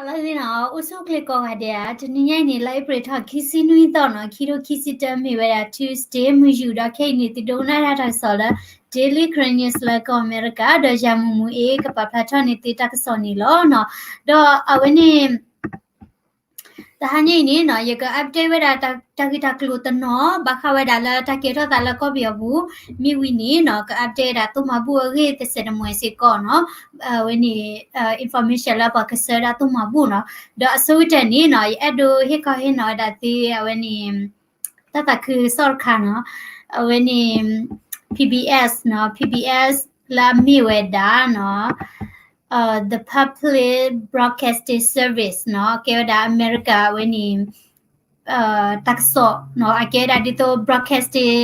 လၢအဂ့ၤနီၤ အိၣ်ဆူၣ်အိၣ်ချ့ကိးဂၤဒဲးဧါ, တနံၤညါအံၤန့ၣ် လါအ့ဖြ့ၣ်ထီၣ်ခံဆံနွံသီနီၤ, ခံထိခံဆံတၢ မ့ၢ်ဝဲဒၣ် Tuesday မုၢ်ယူာ်ဒီး ခဲအံၤန့ၣ် သုဒိကနၣ်တၢ်ကစီၣ်လၢ Daily Karen News လၢကီၢ်အမဲရကၤ ဒီးယၤမုၢ်မုၢ်အ့ ကပာ်ဖျါထီၣ်န့ၢ်သုတၢ်ကစီၣ်န့ၣ်လီၤနီၤ. ဒီးအဝဲန့ၣ် တဟါညါအံၤန့ၣ်နီၤ ယက update ဝဲဒၣ်တၢ်ဂ့ၢ်တၢ်ကျိၤတနီၤ ဘၣ်ဃးဝဲဒၣ်လၢတၢ်ကဲထီၣ်သးလၢကီၢ်ပယီၤပူၤ, မ့ၢ်ဝံၤန့ၣ်နီၤ က update ဝဲဒၣ်သိၣ်မၤဘူၣ်အဂ့ၢ်တစဲးတမှဲးစ့ၢ်ကီးနီၤ. အဝဲန့ၣ် information လၢပှၤကဆှၢဒၣ်သိၣ်မၤဘူၣ်နီၤ. ဒီးအဆိကတၢၢ်န့ၣ်နီၤ ယအဲၣ်ဒိးဟ့ၣ်ခီဟ့ၣ်နီၤဝဲဒၣ်သု အဝဲန့ၣ် တၢ်သးခုကစီၣ်တခါနီၤ, အဝဲန့ၣ် P B S နီၤ, P B S လၢအမ့ၢ်ဝဲဒၣ်နီၤ The Public Broadcasting Service နီၤ, ကဲဝဲဒၣ်အမဲရကၤအဝဲန့ၣ် တၢ်ကစီၣ်နီၤ, အကဲဝဲဒၣ်ဒ်သိး broadcasting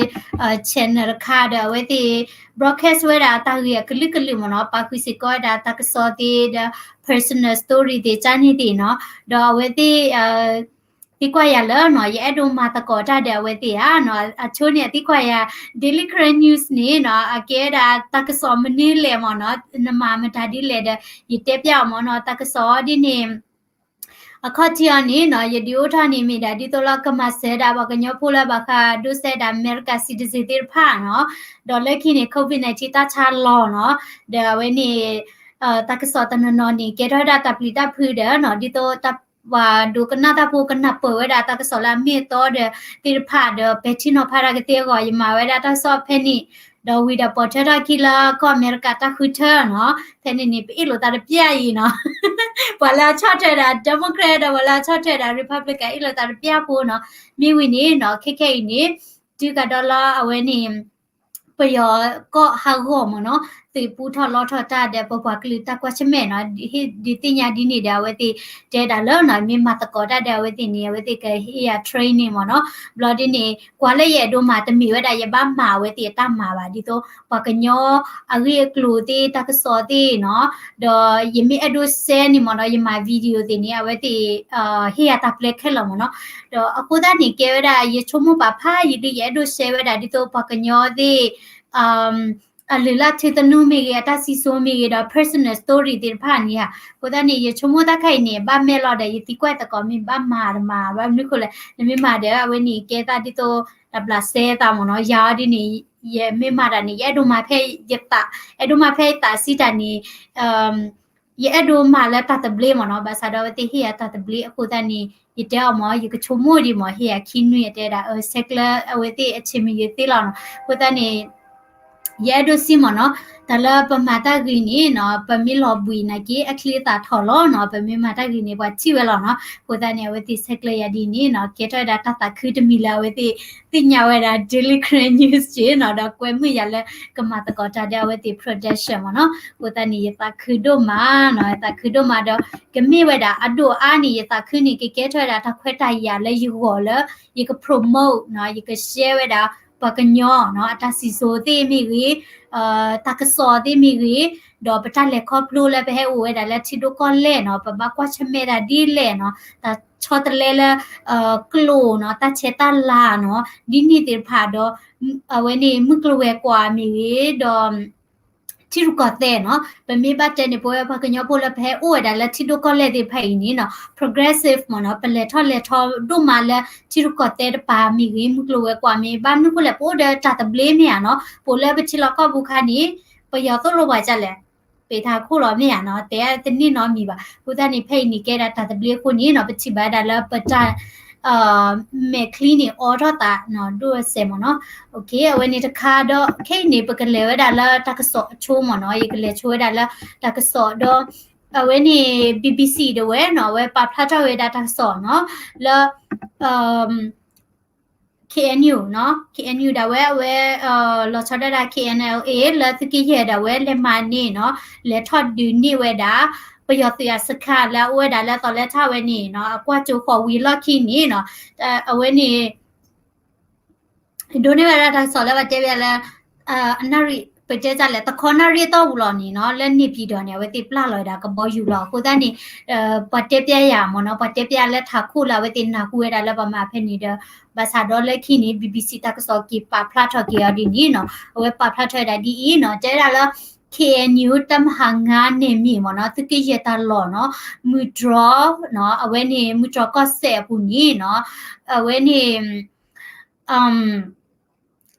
channel တခါဒီး အဝဲသ့ၣ် broadcast ဝဲဒၣ်အတၢ်ဂ့ၢ်အကလုာ်ကလုာ်မ့ၢ်နီၤ, ပာ်ဃုာ်စ့ၢ်ကီးဝဲဒၣ်တၢ်ကစီၣ်သ့ၣ်ဒီး personal story သ့ၣ် ကန့ၣ်သ့ၣ်နီၤ, ဒီးအဝဲသ့ၣ် သံကွၢ်ယၤလၢနီၤ ယအဲၣ်ဒိးမၤသကိးတၢ်ဒီးအဝဲသ့ၣ်ဧါနီၤ, အဆိန့ၣ်အသံကွၢ်ယၤ Daily Karen News န့ၣ်နီၤ အကဲဝဲဒၣ်တၢ်ကစီၣ်မနုၤလဲၣ်မ့ၢ်နီၤ, နမၤမတၤဒ်လဲၣ်ဒီး ယတဲပျးအီၤမ့ၢ်နီၤ, တၢ်ကစီၣ်ဒ်န့ၣ် အခီၣ်ထံးအီၤန့ၣ်နီၤ ယဒုးအိၣ်ထီၣ်န့ၣ်မ့ၢ်ဒၣ်ဒ်သိးလၢကမၤစၢၤဒၣ် ပှၤကညီဖိလၢဘၣ်ဃးဒိးစဲဒၣ် America citizen သ့ၣ်တဖၣ်နီၤ, ဒီးလၢခံန့ၣ် COVID nineteen တၢ်ဆါလီၤနီၤ, ဒီးအဝဲန့ၣ် တၢ်ကစီၣ်တနီၤနီၤန့ၣ် ကဲထီၣ်ဝဲဒၣ်တၢ်ပျံၤတၢ်ဖုးဒီးနီၤ, ဒ်သိးတၢ် ပှၤဒိကနၣ်တၢ်ဖိကနၢ်ပၢၢ်ဝဲဒၣ်တၢ်ကစီၣ်လၢအမ့ၢ်အတီဒီးသ့ၣ်တဖၣ်ဒီး ပဲာ်ထံနီၤဖးတၢ်ကသ့အဂီၢ် ယမၤဝဲဒၣ်တၢ်ကစီၣ်ဖဲန့ၣ်, ဒီးဝံၤဒီးပိာ်ထွဲထီၣ်ခံလၢကီၢ်အမဲရကၤတၢ်ဃုထၢနီၤ, ဖဲန့ၣ်န့ၣ် ပအ့ၣ်လိာ်သးတပျၢ်အံၤနီၤ, ပှၤလၢအဆီၣ်ထွဲဒၣ် Democrat ဒီးပှၤလၢအဆီၣ်ထွဲဒၣ် Republican အ့ၣ်လိာ်သးတပျၢ်ဖိနီၤ, မ့ၢ်ဝံၤန့ၣ်နီၤ ခဲခဲအံၤန့ၣ် တုၤကဒီးလၢအဝဲန့ၣ် ပယီၤကီၢ်ဟးဂီၤမ့ၢ်နီၤ, သုးပူထီၣ်လီထီၣ်တၢ်ဒီးပပှၤကလုာ်တၢ်ကွၢ်ဆၢၣ်မဲာ်နီၤ, ဒ်သ့ၣ်ညါဒ်န့ၣ်ဒီး အဝဲသ့ၣ်တဲဒၣ်လၢနီၤ မ့ၢ်မၤသကိးတၢ်ဒီးအဝဲသ့ၣ်န့ၣ် အဝဲသ့ၣ်ကဟ့ၣ်ယၤ training မ့ၢ်နီၤ, ဘျီဒ်န့ၣ် ကွၢ်လၢယအဲၣ်ဒိးမၤတမ့ၢ်ဝဲဒၣ် ယဘၣ်မၤအဝဲသ့ၣ်အတၢ်မၤဘၣ်, ဒ်သိးပှၤကညီအဂ့ၢ်အကျိၤသ့ၣ် တၢ်ကစီၣ်သ့ၣ်နီၤ, ဒီးယမ့ၢ်အဲၣ်ဒိး share န့ၣ်မ့ၢ်နီၤ ယမၤ video သ့ၣ်န့ၣ် အဝဲသ့ၣ် ဟ့ၣ်ယၤတၢ်ပျဲခဲလၢာ်မ့ၢ်နီၤ, ဒီးအဃိသတးန့ၣ် ကဲဝဲဒၣ် ယဆိကမိၣ်ပာ်ဖးယံာ်ဒီး ယအဲၣ်ဒိး share ဝဲဒၣ်ဒ်သိးပှၤကညီသ့ၣ် အလုၢ်အလၢ်ထံသနူမ့ၢ်ဂ့ၤ အတၢ်စံၣ်စိၤမ့ၢ်ဂ့ၤဒီး personal story သ့ၣ်တဖၣ်န့ၣ်ဧါ, အဃိသတးန့ၣ် ယဆိကမိၣ်တၢ်ခဲအံၤန့ၣ် ဘၣ်မဲာ်လီၤဒီး ယသံကွၢ်သကိးမ့ၢ်ဘၣ်မၤတမၤ ဘၣ်မနုၤဃိလဲၣ် နမ့ၢ်မၤဒီး အဝဲန့ၣ်ကဲသးဒ်သိး တၢ်ဘျးစဲသးမ့ၢ်နီၤ, ယၤအီၤဒ်န့ၣ် ယမ့ၢ်မၤတၢ်န့ၣ် ယအဲၣ်ဒိးမၤဖဲယသး, အဲၣ်ဒိးမၤဖဲယသးစံးတၢ်န့ၣ် ယအဲၣ်ဒိးမၤလၢတၢ်သဘျ့မ့ၢ်နီၤ, ဘၣ်ဆၣ်ဒီးအဝဲသ့ၣ်ဟ့ၣ်ယၤတၢ်သဘျ့အဃိသတးန့ၣ် ယတဲအီၤမ့ၢ် ယကဆိကမိၣ်ဒံးမ့ၢ် ဟ့ၣ်ယၤခံနွံ အတဲဒၣ် ဆဲးကျၢအဝဲသ့ၣ်အဆ့မုၢ်ယုာ်သ့လီၤနီၤ, အဃိသတးန့ၣ် ယအဲၣ်ဒိးစံးမ့ၢ်နီၤ, တၢ်လၢပမၤတၢ်ဂ့ၤန့ၣ်နီၤ ပမ့ၢ်လီၤဘှံးနာ်က့ အချံအသၣ်ထီၣ်လီၤနီၤ, ပမ့ၢ်မၤတၢ်ဂ့ၤန့ၣ် ပှၤထံၣ်ဝဲလီၤနီၤ, အဃိသတးန့ၣ် အဝဲသ့ၣ်ဆဲးကျၢယၤဒ်န့ၣ်နီၤ ကဲထီၣ်ဝဲဒၣ်တၢ်သးခုတမံၤလၢအဝဲသ့ၣ်သ့ၣ်ညါဝဲဒၣ် Daily Karen News က့နီၤ, ဒီးကွဲမုာ်ယၤလၢ ကမၤသကိးတၢ်ဒီးအဝဲသ့ၣ် production မ့ၢ်နီၤ, အဃိသတးန့ၣ် ယသးခုဒိၣ်မးနီၤ, ယသးခုဒိၣ်မးဒီး ကမ့ၢ်ဝဲဒၣ်အဒိၣ်အါန့ၣ် ယသးခုန့ၣ် ကကဲထီၣ်ဝဲဒၣ်တၢ်ခွဲးတၢ်ယာ်လၢယဂီၢ်လၢ ယက promote နီၤ, ယက share ဝဲဒၣ် ပှၤကညီနီၤ အတၢ်စံၣ်စိၤသ့ၣ်မ့ၢ်ဂ့ၤ, တၢ်ကစီၣ်သ့ၣ်မ့ၢ်ဂ့ၤ, ဒီးပတၢ်လဲၤခီဖျိလၢပဟဲအိၣ်ဝဲဒၣ်လၢထံဒိၣ်ကီၢ်လဲၢ်နီၤ, ပဘၣ်ကွၢ်ဆၢၣ်မဲာ်တၢ်ဒ်လဲၣ်နီၤ, တၢ်ဆီတလဲလၢ ကျိာ်နီၤ, တၢ်ဆဲးတၢ်လၤနီၤ, ဒ်န့ၣ်သ့ၣ်တဖၣ်ဒီး အဝဲန့ၣ် မုၢ်ကျိၤဝဲၤကွာ်မ့ၢ်ဂ့ၤ, ဒီး ထံရူၢ်ကီၢ်သဲးနီၤ, ပမ့ၢ်ဘၣ်တဲန့ၣ် ပဝဲပှၤကညီဖိလၢပဟဲအိၣ်ဝဲဒၣ်လၢထံဒိၣ်ကီၢ်လဲၢ်သ့ၣ်တဖၣ်အံၤန့ၣ်နီၤ progressive မ့ၢ်နီၤ, ပလဲၤထီၣ်လဲၤထီဒိၣ်မးလၢထံရူၢ်ကီၢ်သဲးတပၤမ့ၢ်ဂ့ၤ, မုၢ်ကျိၤဝဲၤကွာ်မ့ၢ် ဘၣ်မနုၤဃိလဲၣ် ပအိၣ်ဒီးတၢ်သဘျ့မ့ၢ်ဧါနီၤ, ပအိၣ်လၢပထံလီၢ်ကီၢ်ပူၤခါန့ၣ် ပယီၤသိၣ်လိပှၤဒ်လဲၣ်, ပ့ၤထးခိၣ်လီၤမ့ၢ်ဧါနီၤ, တဲတန့ၢ်နီတမံၤဘၣ်, အဃိသတးန့ၣ် ဖဲအံၤန့ၣ်ကဲဒၣ်တၢ်သဘျ့အဃိန့ၣ်နီၤ ပထံၣ်ဘၣ်ဝဲဒၣ်လၢပတၢ် မဲာ်ချံန့ၣ် အိးထီၣ်သးနီၤ ဒိၣ်စဲးမ့ၢ်နီၤ, အဝဲန့ၣ်တခါဒီး ခဲအံၤန့ၣ် ပကလဲၤဝဲဒၣ်လၢတၢ်ကစီၣ်အဆိမ့ၢ်နီၤ, ယကလဲၤဆိဝဲဒၣ်လၢတၢ်ကစီၣ်ဒီး အဝဲန့ၣ် BBC ဒၣ်ဝဲနီၤ အဝဲပာ်ဖျါထီၣ်ဝဲဒၣ်တၢ်ကစီၣ်နီၤ လၢ KNU နီၤ, KNU ဒၣ်ဝဲ အဝဲ လီၤဆီဒၣ်တၢ် KNLA လၢသုးက့ယဲၢ်ဒၣ်ဝဲ လဲၤမၤန့ၢ်နီၤ, လဲၤထီၣ်ဒုးန့ၢ်ဝဲဒၣ် ပယီၤသုးအစခါလၢအအိၣ်ဝဲဒၣ်လၢသီလဲထၣ်ဝဲန့ၣ်နီၤ, အကွၢ်ကၠိဃီၤဝံၤလီၢ်ခံန့ၣ်နီၤ, အဝဲန့ၣ် ဒိးန့ၢ်ဝဲဒၣ်တၢ်ကစီၣ်လၢပတဲဝဲဒၣ်လၢ အနၣ်ရံၣ် ပတဲတၢ်လဲၣ် တခီနၣ်ရံၣ်အတီၢ်ပူၤလီၤန့ၣ်နီၤ, လၢန့ၣ်ပၠံၣ်တီၤန့ၣ် အဝဲသ့ၣ်ပျၢ်လီၤဝဲဒၣ်ကဘီယူၤလီၤ. အဃိသတးန့ၣ် ပှၤတဲပျဲယၤမ့ၢ်နီၤ, ပှၤတဲပျဲလၢထးခိၣ်လၢအဝဲသ့ၣ်နၢ်ဟူဝဲဒၣ်လၢပှၤမၤဖဲန့ၣ်ဒီး ဘၣ်ဆၣ်ဒီးလၢခံန့ၣ် BBC တၢ်ကစီၣ်က့ၤပာ်ဖျါထီၣ်က့ၤအီၤဒ်န့ၣ်နီၤ, အဝဲပာ်ဖျါထီၣ်ဝဲဒၣ်ဒ်အံၤနီၤ, တဲဝဲဒၣ်လၢ KNU တပ်မဟာငါး နယ်မြေမ့ၢ်နီၤ သုးက့ယဲၢ်တၢ်လီၢ်နီၤ မုၢ်တြီၤနီၤ အဝဲန့ၣ် မုၢ်တြီၤကီၢ်စဲၣ်အပူၤန့ၣ်နီၤ အဝဲန့ၣ်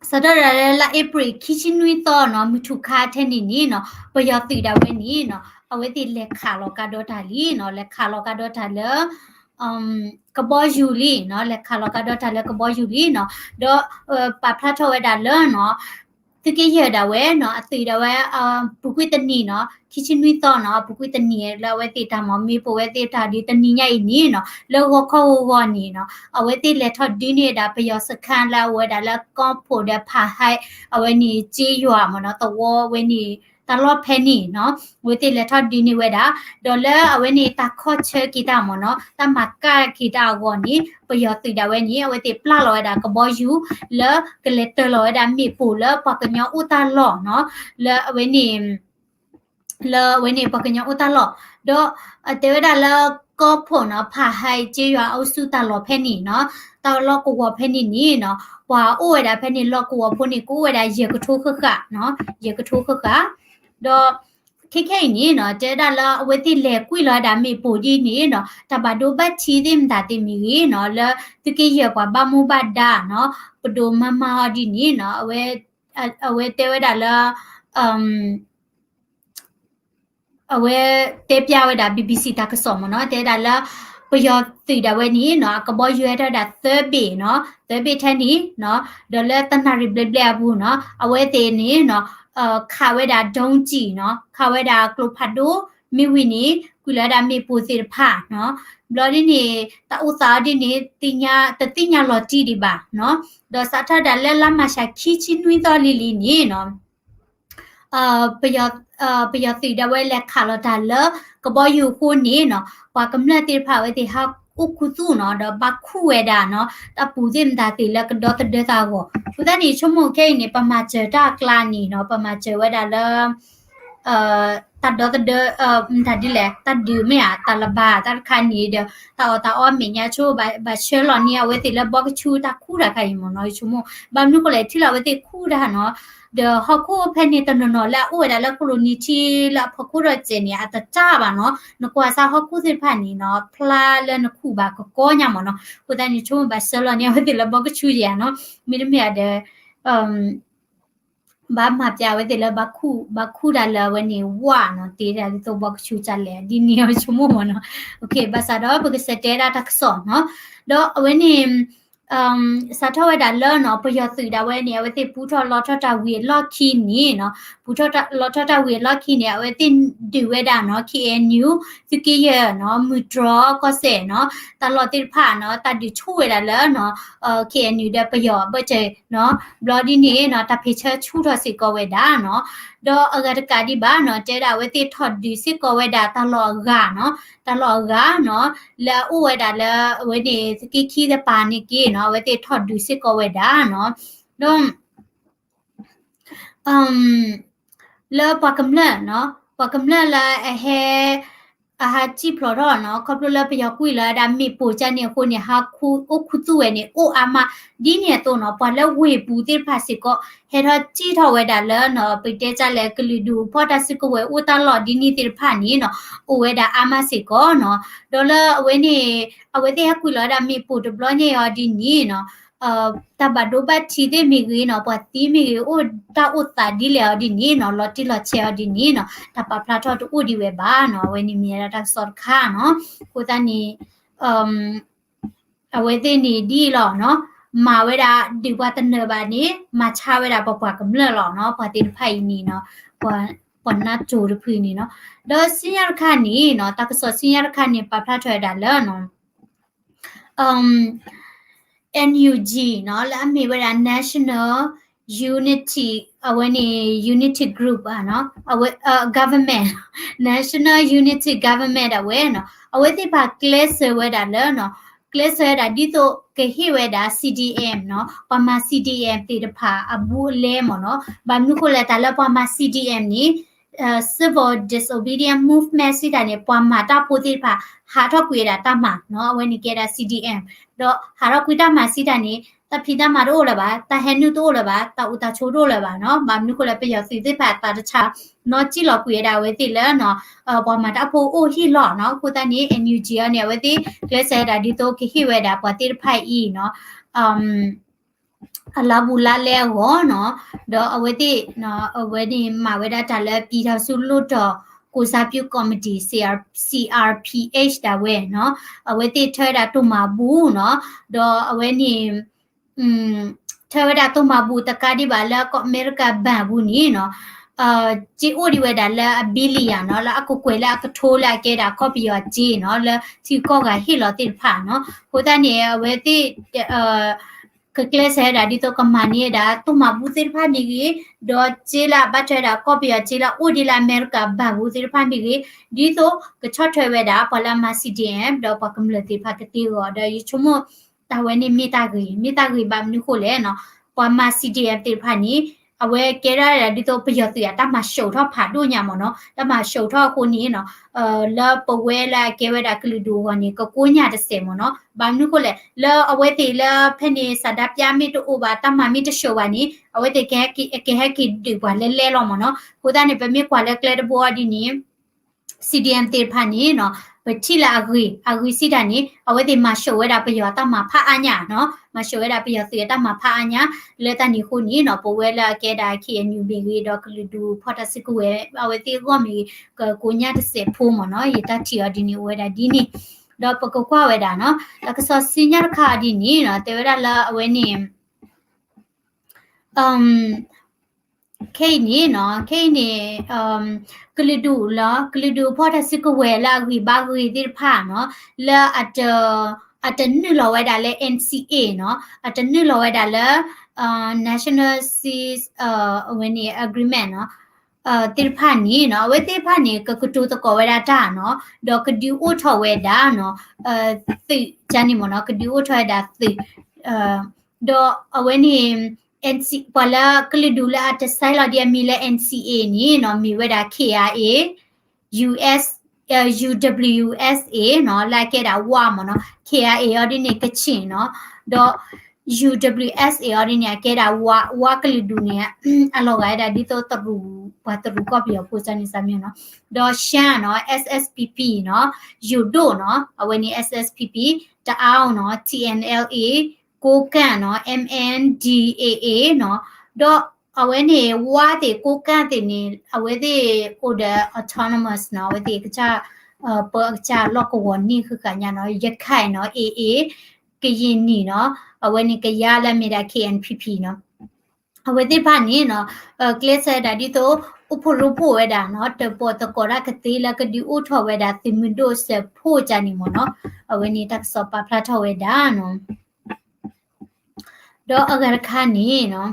စးထီၣ်ဒၣ်လၢလါအ့ဖြ့ၣ်ခံဆံနွံသီနီၤ မုၢ်ထူၣ်ခါထဲန့ၣ်န့ၣ်နီၤ ပယီၤသုးဒၣ်ဝဲန့ၣ်နီၤ အဝဲသ့ၣ်လဲၤခးလီၤကဒီးတၢ်လံနီၤ လဲၤခးလီၤကဒီးတၢ်လၢ ကဘီယူၤလံနီၤ လဲၤခးလီၤကဒီးတၢ်လၢကဘီယူၤလံနီၤ ဒီး ပာ်ဖျါထီၣ်ဝဲဒၣ်လၢနီၤ သုးက့ယဲၢ်ဒၣ်ဝဲနီၤ အသုးဒၣ်ဝဲ ပူၤကွံာ်တနံၤနီၤ ခံဆံနွံသီနီၤ ပူၤကွံာ်တနံၤလၢအဝဲသ့ၣ်တၢ်မၤမ့ၢ်ပိာ်ဝဲသ့ၣ်တၢ်ဒ်တနံၤညါအံၤန့ၣ်နီၤ လၢဂီၤခီဂီၤဂီၤန့ၣ်နီၤ အဝဲသ့ၣ်လဲၤထီၣ်ဒုးန့ၢ်ဒၣ်ပယီၤစခါလၢအဝဲဒၣ်လၢကီၢ်ဖိးဒီးဖးဟဲ အဝဲန့ၣ် ကျေးရွာ မ့ၢ်နီၤ သဝီဝဲန့ၣ် တၢ်လီၢ်ဖဲန့ၣ်နီၤ အဝဲသ့ၣ်လဲၤထီၣ်ဒုးန့ၢ်ဝဲဒၣ် ဒီးလၢအဝဲန့ၣ်တၢ်ခီၣ်ဆၢက့ၤတၢ်မ့ၢ်နီၤ တၢ်မၤကၣ်က့ၤတၢ်အဂီၢ်န့ၣ် ပယီၤသုးဒၣ်ဝဲန့ၣ် အဝဲသ့ၣ်ပျၢ်လီၤဝဲဒၣ်ကဘီယူၤ လၢကလဲၤတၢၤလီၤဝဲဒၣ်မ့ၣ်ပိၢ်လၢပှၤကညီအိၣ်တၢ်လီၢ်နီၤ လၢအဝဲန့ၣ် လၢအဝဲန့ၣ်ပှၤကညီအိၣ်တၢ်လီၢ် ဒီး တဲဝဲဒၣ်လၢကီၢ်ဖိးနီၤ ဖးဟဲ ကျေးရွာ အုပ်စု တၢ်လီၢ်ဖဲန့ၣ်နီၤ တၢ်လီၢ်ကဝီၤဖဲန့ၣ်န့ၣ်နီၤ ပှၤအိၣ်ဝဲဒၣ်ဖဲန့ၣ် လီၢ်ကဝီၤဖိန့ၣ် ကအိၣ်ဝဲဒၣ်ယဲၢ်ကထိဃၣ်ဃၣ်နီၤ ယဲၢ်ကထိဃၣ်ဃၣ် ဒီး ခဲခဲအံၤန့ၣ်နီၤ တဲဝဲဒၣ်လၢအဝဲသ့ၣ်လဲၤကွံာ်လီၤဝဲဒၣ်မ့ၣ်ပိၢ်ဒ်န့ၣ်နီၤ တၢ်ဘၣ်ဒိဘၣ်ထံးသ့ၣ်မတၤသ့ၣ်မ့ၢ်ဂ့ၤနီၤ လၢသုးက့ယဲၢ်ပှၤဘၣ်မူဘၣ်ဒါနီၤ ပဒိၣ်မၤမၤအီၤဒ်န့ၣ်နီၤ အဝဲတဲဝဲဒၣ်လၢ အဝဲတဲပျၢ်ဝဲဒၣ် BBC တၢ်ကစီၣ်မ့ၢ်နီၤ တဲဝဲဒၣ်လၢ ပယီၤသုးဒၣ်ဝဲန့ၣ်နီၤ အကဘီယူၤဟဲထီၣ်ဝဲဒၣ်သၢဘ့ၣ်နီၤ သၢဘ့ၣ်ထဲန့ၣ်နီၤ ဒီးလၢတနၣ်ရံၣ်ဘျဲၣ်ဘျဲၣ်အပူၤနီၤ အဝဲသ့ၣ်န့ၣ်နီၤ ခးဝဲဒၣ် ဒုံးကျည် နီၤ ခးဝဲဒၣ်ကျိဖးဒိၣ် မ့ၢ်ဝံၤန့ၣ် ကွံာ်လီၤဝဲဒၣ်မ့ၣ်ပိၢ်သ့ၣ်တဖၣ်နီၤ ဘျီဒ်န့ၣ် တၢ်အိၣ်သးအီၤဒ်န့ၣ် တသ့ၣ်ညါလီၤတံၢ်ဒံးဘၣ်နီၤ ဒီးစးထီၣ်ဒၣ်လၢလါမၤရှးခံဆံနွံသီလံၤလံၤန့ၣ်နီၤ ပယီၤသုးဒၣ်ဝဲလဲၤခးလီၤတၢ်လၢကဘီယူၤအဃိန့ၣ်နီၤ ပှၤကမျၢၢ်သ့ၣ်တဖၣ်အဝဲသ့ၣ်ဟးအိၣ်ခူသူၣ်နီၤ ဒီးဘၣ်ခူၣ်ဝဲဒၣ်နီၤ တၢ်ပူၤသ့ၣ်မတၤသ့ၣ်လၢကဒီသဒၢသးအဂီၢ် အဃိသတးန့ၣ် ဆိကမိၣ်ခဲအံၤန့ၣ် ပမၤစၢၤတၢ်အကျါန့ၣ်နီၤ ပမၤစၢၤဝဲဒၣ်လၢ တၢ်ဒီသဒၢ မတၤဒ်လဲၣ် တၢ်ဒုးမ့ၢ်ဧါ တၢ်လၢၤဘၣ်တၢ်တခါန့ၣ်ဒီး တၢ်အီၣ်တၢ်အီမဲာ်ညါဆိ ဘၣ်ဆှၢလီၤန့ၢ်အဝဲသ့ၣ်လၢဘီကဆူတၢ်ခူၣ်တၢ်ခါအံၤမ့ၢ်နီၤ ဆိကမိၣ် ဘၣ်မနုၤဃိလဲၣ် ထံၣ်လီၤအဝဲသ့ၣ်ခူၣ်တၢ်နီၤ ဒီးဟီၣ်ခိၣ်ဖဲန့ၣ်တနီၤနီၤလၢအအိၣ်ဝဲဒၣ်လၢကီၢ်လီၤနံၤထံလၢအဖီခိၣ်ဒီးစဲးန့ၣ် အတတၢ်ဘၣ်နီၤ နကွၢ်စၢ်ဟီၣ်ခိၣ်သ့ၣ်တဖၣ်န့ၣ်နီၤ ဖျါလၢနခူၣ်ဘၣ်ကကီညါမ့ၢ်နီၤ အဃိသတးန့ၣ် ဆိကမိၣ်ဘၣ်ဆှၢလီၤန့ၢ်အဝဲသ့ၣ်လၢဘီကဆူယဲၢ်နီၤ မ့တမ့ၢ်ဒီး ဘၣ်မၤပျးဝဲသ့ၣ်လၢ ဘၣ်ခူၣ်တၢ်လၢအဝဲန့ၣ်ဝၣ်နီၤ တ့ဒၣ်ဒ်သိးဘီကဆူကလဲၣ် ဒ်န့ၣ်အဆိကမိၣ်မ့ၢ်နီၤ ဘၣ်ဆၣ်ဒီးပကစးတဲဒၣ်တၢ်ကစီၣ်နီၤ ဒီးအဝဲန့ၣ် စးထီၣ်ဝဲဒၣ်လၢနီၤ ပယီၤသုးဒၣ်ဝဲန့ၣ် အဝဲသ့ၣ်ပူထီၣ်လီထီၣ်တၢ်ဝံၤအလီၢ်ခံန့ၣ်နီၤ ပူထီၣ်လီထီၣ်တၢ်ဝံၤအလီၢ်ခံန့ၣ် အဝဲသ့ၣ်ဒုးဝဲဒၣ်နီၤ KNU သုးက့ယဲၢ်နီၤ မုၢ်တြီၤကီၢ်စဲၣ်နီၤ တၢ်လီၢ်သ့ၣ်တဖၣ်နီၤ တၢ်ဒုးဆူၣ်ဝဲဒၣ်လၢနီၤ KNU ဒီးပယီၤအဘၢၣ်စၢၤနီၤ ဘျီဒ်န့ၣ်နီၤ တၢ်ဖံးဆၢဆူၣ်ထီၣ်စ့ၢ်ကီးဝဲဒၣ်နီၤ ဒီးအဂၤတကးဒံးဘၣ်နီၤ တဲဒၣ်အဝဲသ့ၣ်ထီၣ်ဒုးစ့ၢ်ကီးဝဲဒၣ်တၢ်လီၢ်အဂၤနီၤ တၢ်လီၢ်အဂၤနီၤ လၢအအိၣ်ဝဲဒၣ်လၢအဝဲန့ၣ် သုးက့ခံတပၤန့ၣ်က့နီၤ အဝဲသ့ၣ်ထီၣ်ဒုးစ့ၢ်ကီးဝဲဒၣ်နီၤ ဒီး လၢပှၤကမျၢၢ်နီၤ ပှၤကမျၢၢ်လၢအဟဲ အဟးစံၣ်ဖျိးထီၣ်နီၤ ခီဖျိလၢပယီၤကွံာ်လီၤဝဲဒၣ်မ့ၣ်ပိၢ်ကၢ်န့ၣ်အဃိန့ၣ် ဟးခူ အိၣ်ခူသူၣ်ဝဲန့ၣ် အိၣ်အါမး ဒ်န့ၣ်အသိးနီၤ ပှၤလၢဝ့ၢ်ပူၤသ့ၣ်တဖၣ်စ့ၢ်ကီး ဟဲထီၣ်စံၣ်ထီၣ်ဝဲဒၣ်လၢနီၤ ပတဲတၢ်လဲၣ် ကလုာ်ဒူၣ်ဖီၣ်တၢ်စုကဝဲၤအိၣ်တၢ်လီၢ်ဒ်န့ၣ်သ့ၣ်တဖၣ်န့ၣ်နီၤ အိၣ်ဝဲဒၣ်အါမးစ့ၢ်ကီးနီၤ ဒီးလၢအဝဲန့ၣ် အဝဲသ့ၣ်ဟဲကွံာ်လီၤဝဲဒၣ်မ့ၣ်ပိၢ်တဘျီညါအံၤအီၤဒ်န့ၣ်နီၤ တၢ်ဘၣ်ဒိဘၣ်ထံးသ့ၣ်မ့ၢ်ဂ့ၤနီၤ ပှၤသံမ့ၢ်ဂ့ၤ အိၣ်တၢ်အိၣ်သးဒ်လဲၣ်အီၤဒ်န့ၣ်နီၤ လီၤတံၢ်လီၤဆဲးအီၤဒ်န့ၣ်နီၤ တၢ်ပာ်ဖျါထီၣ်တအိၣ်ဒံးဝဲဘၣ်နီၤ အဝဲန့ၣ်မ့ၢ်ဝဲဒၣ်တၢ်ကစီၣ်တခါနီၤ အဃိသတးန့ၣ် အဝဲသ့ၣ်န့ၣ်ဒ်အံၤလီၤနီၤ မၤဝဲဒၣ်ဒုးပှၤတနၢၤဘၣ်န့ၣ် မၤဆါဝဲဒၣ်ပပှၤကမျၢၢ်လီၤနီၤ ပှၤသ့ၣ်တဖၣ်အံၤန့ၣ်နီၤ ပှၤနၢ်တိၤတဖုန့ၣ်နီၤ ဒီးဆူညါတခါန့ၣ်နီၤ တၢ်ကစီၣ်ဆူညါတခါန့ၣ် ပာ်ဖျါထီၣ်ဝဲဒၣ်လၢနီၤ NUG နီၤ လၢအမ့ၢ်ဝဲဒၣ် National Unity အဝဲန့ၣ် Unity Group နီၤ အဝဲ government National Unity Government ဒၣ်ဝဲနီၤ အဝဲသ့ၣ်တဖၣ်ကျဲးစၢးဝဲဒၣ်လၢနီၤ ကျဲးစၢးဝဲဒၣ်ဒ်သိးကဟ့ၣ်ဝဲဒၣ် CDM နီၤ ပှၤမၤ CDM သ့ၣ်တဖၣ်အဘူးအလဲမ့ၢ်နီၤ ဘၣ်မနုၤဃိလဲၣ် တၢ်လၢပှၤမၤ CDM န့ၣ် civil disobedience movement စံးတၢ်န့ၣ် ပှၤမၤတၢ်ဖိသ့ၣ်တဖၣ် ဟးထီၣ်ကွံာ်ဝဲဒၣ်တၢ်မၤနီၤ, အဝဲန့ၣ်ကဲဒၣ် C D M, ဒီးဟးထီၣ်ကွံာ်တၢ်မၤစံးတၢ်န့ၣ် တၢ်ဖံးတၢ်မၤတအိၣ်လၢၤဘၣ်, တၢ်ဟဲနုာ်တအိၣ်လၢၤဘၣ်, တၢ်အိၣ်တၢ်ဆိးတအိၣ်လၢၤဘၣ်နီၤ, ဘၣ်မနုၤဃိလဲၣ် ပယီၤသုးသ့ၣ်တဖၣ်သးတဆါ နီၤစံၣ်လီၤကွံာ်ဝဲဒၣ်အဝဲသ့ၣ်လၢနီၤ ပှၤမၤတၢ်ဖိအိၣ်ဟံၣ်လီၤနီၤ, အဃိသတးန့ၣ် N U G အံၤန့ၣ် အဝဲသ့ၣ်ကျဲးစၢးဝဲဒၣ်ဒ်သိးကဟ့ၣ်ဝဲဒၣ်ပှၤသ့ၣ်တဖၣ်အံၤနီၤ အလါဘူးလါလဲအဂီၢ်နီၤ, ဒီးအဝဲသ့ၣ် အဝဲန့ၣ်မၤဝဲဒၣ်တၢ်လၢ ပြည်ထောင်စုလွှတ်တော်ကိုယ်စားပြုကော်မတီ C R P H ဒၣ်ဝဲနီၤ, အဝဲသ့ၣ်ထၢဝဲဒၣ်တိၢ်မၤဘူၣ်နီၤ, ဒီးအဝဲန့ၣ် ထၢဝဲဒၣ်တိၢ်မၤဘူၣ်တကးဒံးဘၣ်လၢကီၢ်အမဲရကၤဘဏ်ပူၤန့ၣ်နီၤ စ့အိၣ်ဒံးဝဲဒၣ်လၢအ billion နီၤ, လၢအကကွဲၢ်လၢအကထိလၢအကဲဒၣ်ကီၢ်ပယီၤစ့နီၤ, လၢထံကီၢ်ဂၤဟ့ၣ်လီၤသ့ၣ်တဖၣ်နီၤ, အဃိသတးန့ၣ် အဝဲသ့ၣ် ကကျဲးစၢးဝဲဒၣ်ဒ်သိးကမၤန့ၢ်ဝဲဒၣ်တိၢ်မၤဘူၣ်သ့ၣ်တဖၣ်မ့ၢ်ဂ့ၤ, ဒီးစ့လၢအဘၣ်ထွဲဝဲဒၣ်ကီၢ်ပယီၤစ့လၢအိၣ်ဒံးလၢအမဲရကၤဘဏ်ပူၤသ့ၣ်တဖၣ်မ့ၢ်ဂ့ၤ, ဒ်သိးကဆီၣ်ထွဲဝဲဒၣ်ပှၤလၢအမၤ C D M ဒီးပှၤကမျၢၢ်သ့ၣ်တဖၣ်ကသ့အဂီၢ်, ဒီးယဆိကမိၣ် တၢ်ဝဲန့ၣ်မ့ၢ်တၢ်ဂ့ၤ, မ့ၢ်တၢ်ဂ့ၤဘၣ်မနုၤဃိလဲၣ်နီၤ, ပှၤမၤ C D M သ့ၣ်တဖၣ်န့ၣ် အဝဲကဲဒၣ်ဒ်သိးပယီၤသုးအတၢ်မၤဆှိးထီၣ်ဖးဒိၣ်ညါမ့ၢ်နီၤ, တၢ်မၤဆှိးထီၣ်အဃိန့ၣ်နီၤ လၢပဝဲလၢအကဲဝဲဒၣ်ကလုာ်ဒူၣ်အဂီၢ်န့ၣ် ကကိညၢ်တစဲးမ့ၢ်နီၤ, ဘၣ်မနုၤဃိလဲၣ် လၢအဝဲသ့ၣ်လၢဖဲန့ၣ် ဆန္ဒပြ မ့ၢ်တအိၣ်ဘၣ် တၢ်မၤမ့ၢ်တဆှိးဘၣ်န့ၣ် အဝဲသ့ၣ်ကဟဲက့ၤဒုးပှၤလဲလဲလီၤမ့ၢ်နီၤ, အဃိသတးန့ၣ် ပမ့ၢ်ကွၢ်လၢကျဲတဘိအီၤဒ်န့ၣ် C D M သ့ၣ်တဖၣ်န့ၣ်နီၤ ပထံၣ်လၢအဂ့ၤ, အဂ့ၤစံးတၢ်န့ၣ် အဝဲသ့ၣ်မၤဆှိးဝဲဒၣ်ပယီၤတၢ်မၤဖးအါညါနီၤ, မၤဆှိးဝဲဒၣ်ပယီၤသုးအတၢ်မၤဖးအါညါ, လၢတၢ်န့ၣ်အဃိန့ၣ်နီၤ ပဝဲလၢအကဲဒၣ် K N U မ့ၢ်ဂ့ၤ ဒီးကလုာ်ဒူၣ်ဖီၣ်တၢ်စုကဝဲၤ အဝဲသ့ၣ်အဂီၢ်မ့ၢ်ဂ့ၤ ကကိညၢ်တစဲးဖိမ့ၢ်နီၤ, ယတၢ်ထံၣ်အီၤဒ်န့ၣ် အိၣ်ဝဲဒၣ်ဒ်န့ၣ်, ဒီးပကကွၢ်ဝဲဒၣ်နီၤ တၢ်ကစီၣ်ဆူညါတခါအီၤဒ်န့ၣ်နီၤ တဲဝဲဒၣ်လၢအဝဲန့ၣ် ခဲအံၤန့ၣ်နီၤ, ခဲအံၤန့ၣ် ကလုာ်ဒူၣ်လီၤ, ကလုာ်ဒူၣ်ဖီၣ်တၢ်စုကဝဲၤလၢအဂံၢ်ဘါဂ့ၤသ့ၣ်တဖၣ်နီၤ, လၢအတ အတနုာ်လီၤဝဲဒၣ်လၢ N C A နီၤ, အတနုာ်လီၤဝဲဒၣ်လၢ National Cease အဝဲန့ၣ် Agreement နီၤ, သ့ၣ်တဖၣ်န့ၣ်နီၤ အဝဲသ့ၣ်တဖၣ်န့ၣ် ကကတိၤသကိးဝဲဒၣ်တၢ်နီၤ, ဒီးကဒုးအိၣ်ထီၣ်ဝဲဒၣ်နီၤ သုးကန့ၣ်မ့ၢ်နီၤ, ကဒုးအိၣ်ထီၣ်ဝဲဒၣ်သုး ဒီးအဝဲန့ၣ် ပှၤလၢကလုာ်ဒူၣ်လၢအတဆဲးလီၤဒံးအမံၤလၢ N C A န့ၣ်နီၤ မ့ၢ်ဝဲဒၣ် K I A, U S, U W S A နီၤ လၢအကဲဒၣ်ဝါမ့ၢ်နီၤ, K I A အီၤဒ်န့ၣ် ကချ့ၣ်နီၤ, ဒီး U W S A အီၤဒ်န့ၣ် အကဲဒၣ်ဝါ, ဝါကလုာ်ဒူၣ်န့ၣ် အလီၤဂာ်ဝဲဒၣ်ဒ်သိးတရူး, ပှၤတရူးကီၢ်ပယီၤဖိစၢ်န့ၣ်စၢ်မ့ၢ်နီၤ, ဒီး ရှမ်း နီၤ S S P P နီၤ, ယိၤဒိၣ်နီၤ, အဝဲန့ၣ် S S P P, တအာင်းနီၤ T N L A, ကိုးကန့်နီၤ M N D A A နီၤ, ဒီးအဝဲန့ၣ် ဝါသ့ၣ် ကိုးကန့်သ့ၣ်န့ၣ် အဝဲသ့ၣ်အိၣ်ဒီး autonomous နီၤ, အဝဲသ့ၣ်ကစၢ် ပၢအကစၢ်လီၢ်ကဝီၤန့ၣ်ဃုဃာ်ညါနီၤ, ရခိုင်နီၤ A A, ကရင်နီၤ အဝဲန့ၣ်ကယၤလၢအမ့ၢ်ဒၣ် K N P P နီၤ, အဝဲသ့ၣ်တဖၣ်န့ၣ်နီၤ ကျဲးစၢးဒၣ်ဒ်သိး အိၣ်ဖှိၣ်ရိဖှိၣ်ဝဲဒၣ်နီၤ, တၢၣ်ပီၣ်သကိးတၢ်ကသ့လၢကဒုးအိၣ်ထီၣ်ဝဲဒၣ်သုးမုၢ်ဒိၣ်စၢဖှိၣ်ကန့ၣ်မ့ၢ်နီၤ, အဝဲန့ၣ်တၢ်ကစီၣ်ပာ်ဖျါထီၣ်ဝဲဒၣ်နီၤ. ဒီးအဂၤတခါန့ၣ်နီၤ,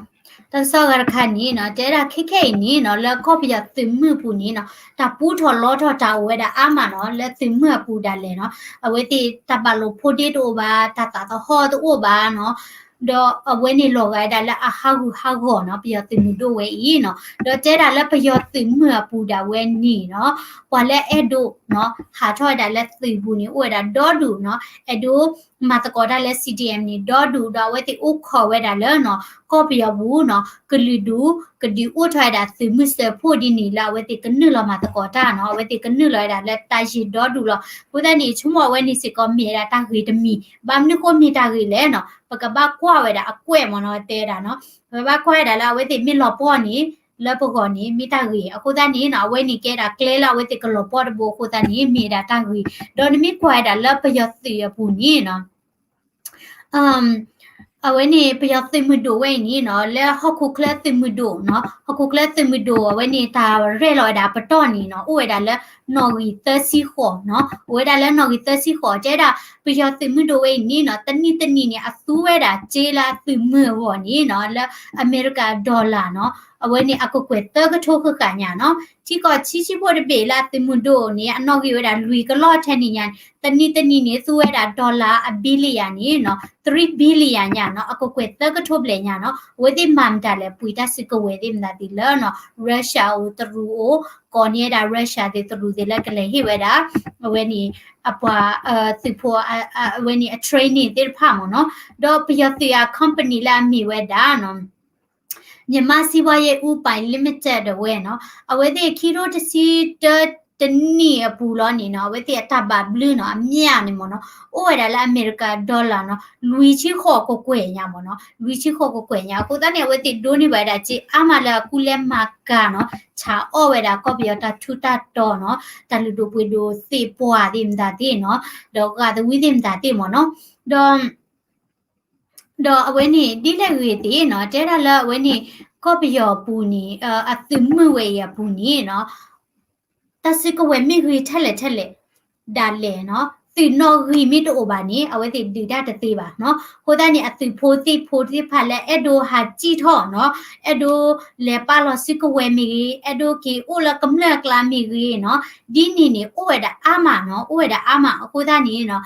တၢ်ကစီၣ်အဂၤတခါန့ၣ်နီၤ တဲဒၣ်ခဲခဲအံၤန့ၣ်နီၤ လၢကီၢ်ပယီၤသုးမုၢ်အပူၤန့ၣ်နီၤ တၢ်ပူထီၣ်လီထီၣ်တၢ်အိၣ်ဝဲဒၣ်အါမးနီၤ, လၢသုးမုၢ်အပူၤဒၣ်လဲာ်နီၤ, အဝဲသ့ၣ်တၢ်ဘၣ်လိာ်ဖိးဒ့တအိၣ်ဘၣ်, တၢ်သးသဟီၣ်တအိၣ်ဘၣ်နီၤ, ဒီးအဝဲန့ၣ်လီၤဂာ်ဝဲဒၣ်လၢအဟးဂူာ်ဟးဂီၤနီၤ, ပယီၤသုးမုၢ်ဒိၣ်ဝဲအံၤနီၤ, ဒီးတဲဒၣ်လၢပယီၤသုးမုၢ်အပူၤဒၣ်ဝဲန့ၣ်နီၤ, ပှၤလၢအဲၣ်ဒိးနီၤ ဟးထီၣ်ဝဲဒၣ်လၢသုးပူၤန့ၣ် အိၣ်ဝဲဒၣ်ဒီဒူၣ်နီၤ, အဲၣ်ဒိး မၤသကိးတၢ်လၢ C D M န့ၣ် ဒီဒူၣ်ဒီးအဝဲသ့ၣ်အိၣ်ခိးဝဲဒၣ်လၢနီၤ ကီၢ်ပယီၤပူၤနီၤ ကလုာ်ဒူၣ် ကဒုးအိၣ်ထီၣ်ဝဲဒၣ်သုးမုၢ်စၢဖှိၣ်ဒ်န့ၣ်လၢအဝဲသ့ၣ်ကနုာ်လီၤမၤသကိးတၢ်နီၤ အဝဲသ့ၣ်ကနုာ်လီၤဝဲဒၣ်လၢတၢ်ယံၤဒီဒူၣ်လီၤ. အဃိသတးန့ၣ် ဆိကမိၣ်အဝဲန့ၣ်စ့ၢ်ကီးမ့ၢ်ဝဲဒၣ်တၢ်ဂ့ၤတမံၤ ဘၣ်မနုၤဃိမ့ၢ်တၢ်ဂ့ၤလဲၣ်နီၤ ပကဘၣ်ကွၢ်ဝဲဒၣ်အကွဲၢ်မ့ၢ်နီၤတဲဝဲဒၣ်နီၤ ပကဘၣ်ကွၢ်ဝဲဒၣ်လၢအဝဲသ့ၣ်မ့ၢ်လီၤပှီၢ်န့ၣ် လၢပဂီၢ်န့ၣ် မ့ၢ်တၢ်ဂ့ၤ အဃိသတးန့ၣ်နီၤ အဝဲန့ၣ်ကဲဒၣ်ကျဲလၢအဝဲသ့ၣ်ကလီၤပှီၢ်တဘိအဃိသတးန့ၣ် မ့ၢ်ဝဲဒၣ်တၢ်ဂ့ၤ ဒီးနမ့ၢ်ကွၢ်ဝဲဒၣ်လၢပယီၤသုးအပူၤန့ၣ်နီၤ အဝဲန့ၣ် ပယီၤသုးမုၢ်ဒိၣ်ဝဲအံၤန့ၣ်နီၤ လၢဟီၣ်ခိၣ်ချၢသုးမုၢ်ဒိၣ်နီၤ ဟီၣ်ခိၣ်ချၢသုးမုၢ်ဒိၣ် အဝဲန့ၣ်တၢ်ရဲၣ်လီၤဝဲဒၣ်ပတီၢ်န့ၣ်နီၤ အိၣ်ဝဲဒၣ်လၢနီၣ်ဂံၢ်သၢဆံဃိးနီၤ အိၣ်ဝဲဒၣ်လၢနီၣ်ဂံၢ်သၢဆံဃိး တဲဒၣ် ပယီၤသုးမုၢ်ဒိၣ်ဝဲအံၤန့ၣ်နီၤ တနံၣ်တနံၣ်န့ၣ် အသူဝဲဒၣ်စ့လၢအသုးမုၢ်အဂီၢ်န့ၣ်နီၤ လၢအမဲရကၤ dollar နီၤ အဝဲန့ၣ်အကကွဲၢ်သၢကထိဃၣ်ဃၣ်ညါနီၤ. ထံကီၢ်ဆံဆံဖိတဘ့ၣ်လၢအသုးမုၢ်ဒိၣ်န့ၣ် အနီၣ်ဂံၢ်ဝဲဒၣ်လွံၢ်ကလီၢ်ထဲန့ၣ်ညါန့ၣ် တနံၤတနံၤန့ၣ် သူဝဲဒၣ် dollar အ billion န့ၣ်နီၤ three billion ညါနီၤ အကကွဲၢ်သၢကထိဘျဲၣ်ညါနီၤ. အဝဲသ့ၣ်မၤမတၤလဲၣ် ပှ့ၤတၢ်စုကဝဲၤသ့ၣ်မတၤသ့ၣ်လၢနီၤ Russia အိၣ် တရူးအိၣ် ကိးန့ၢ်ဝဲဒၣ် Russia သ့ၣ်တရူးသ့ၣ်လၢကလဲၤဟ့ၣ်ဝဲဒၣ် အဝဲန့ၣ် အပှၤသုးဖိ အဝဲန့ၣ်အ training သ့ၣ်တဖၣ်မ့ၢ်နီၤ. ဒီးပယီၤသုးအ company လၢအမ့ၢ်ဝဲဒၣ်နီၤ မြန်မာ့စီးပွားရေးဦးပိုင် limited ဒၣ်ဝဲနီၤ အဝဲသ့ၣ်ခံထိတဆံတၢတနံၣ်အပူၤလီၤန့ၣ်နီၤ အဝဲသ့ၣ်အတၢ်ဘၣ်ဘျုးနီၤ အမြတ်န့ၣ်မ့ၢ်နီၤ အိၣ်ဝဲဒၣ်လၢအမဲရကၤ dollar နီၤ လွံၢ်ဆံဃိးကကွဲၢ်ညါမ့ၢ်နီၤ လွံၢ်ဆံဃိးကကွဲၢ်ညါ အဃိသတးန့ၣ် အဝဲသ့ၣ်ဒိးန့ၢ်ဘၣ်ဝဲဒၣ်စ့အါမးလၢအကူလဲမၤကၤနီၤ ဆးအီၣ်ဝဲဒၣ်ကီၢ်ပယီၤတၢ်ထူးတၢ်တီၤနီၤ တၢ်လုၢ်ဒိၣ်ပှ့ၤဒိၣ်သ့ၣ်ပှၢ်သ့ၣ်မတၤသ့ၣ်နီၤ ဒီးဂာ်သဝံသ့ၣ်မတၤသ့ၣ်မ့ၢ်နီၤ ဒီး ဒီးအဝဲန့ၣ် ဒ်လဲၣ်ဂ့ၤသ့ၣ်နီၤ တဲဒၣ်လၢအဝဲန့ၣ် ကီၢ်ပယီၤအပူၤန့ၣ် အသုးမုၢ်ဝဲအံၤအပူၤန့ၣ်နီၤ တၢ်စုကဝဲၤမ့ၢ်ဂ့ၤထဲလဲၣ်ထဲလဲၣ် ဒၣ်လဲာ်နီၤ သုးနီၣ်ဂံၢ်မ့ၢ်တအိၣ်ဘၣ်န့ၣ် အဝဲသ့ၣ်ဒုးတၢ်တသ့ဘၣ်နီၤ. အဃိသတးန့ၣ် အသုးဖိသံၣ်ဖိသ့ၣ်တဖၣ်လၢအဲၣ်ဒိးဟးစံၣ်ထီၣ်နီၤ အဲၣ်ဒိးလဲၤပာ်လီၤစုကဝဲၤမ့ၢ်ဂ့ၤ အဲၣ်ဒိးက့ၤအိၣ်လၢကမျၢၢ်အကျါမ့ၢ်ဂ့ၤနီၤ ဒ်န့ၣ်န့ၣ် အိၣ်ဝဲဒၣ်အါမးနီၤ အိၣ်ဝဲဒၣ်အါမး အဃိသတးန့ၣ်နီၤ ဂ့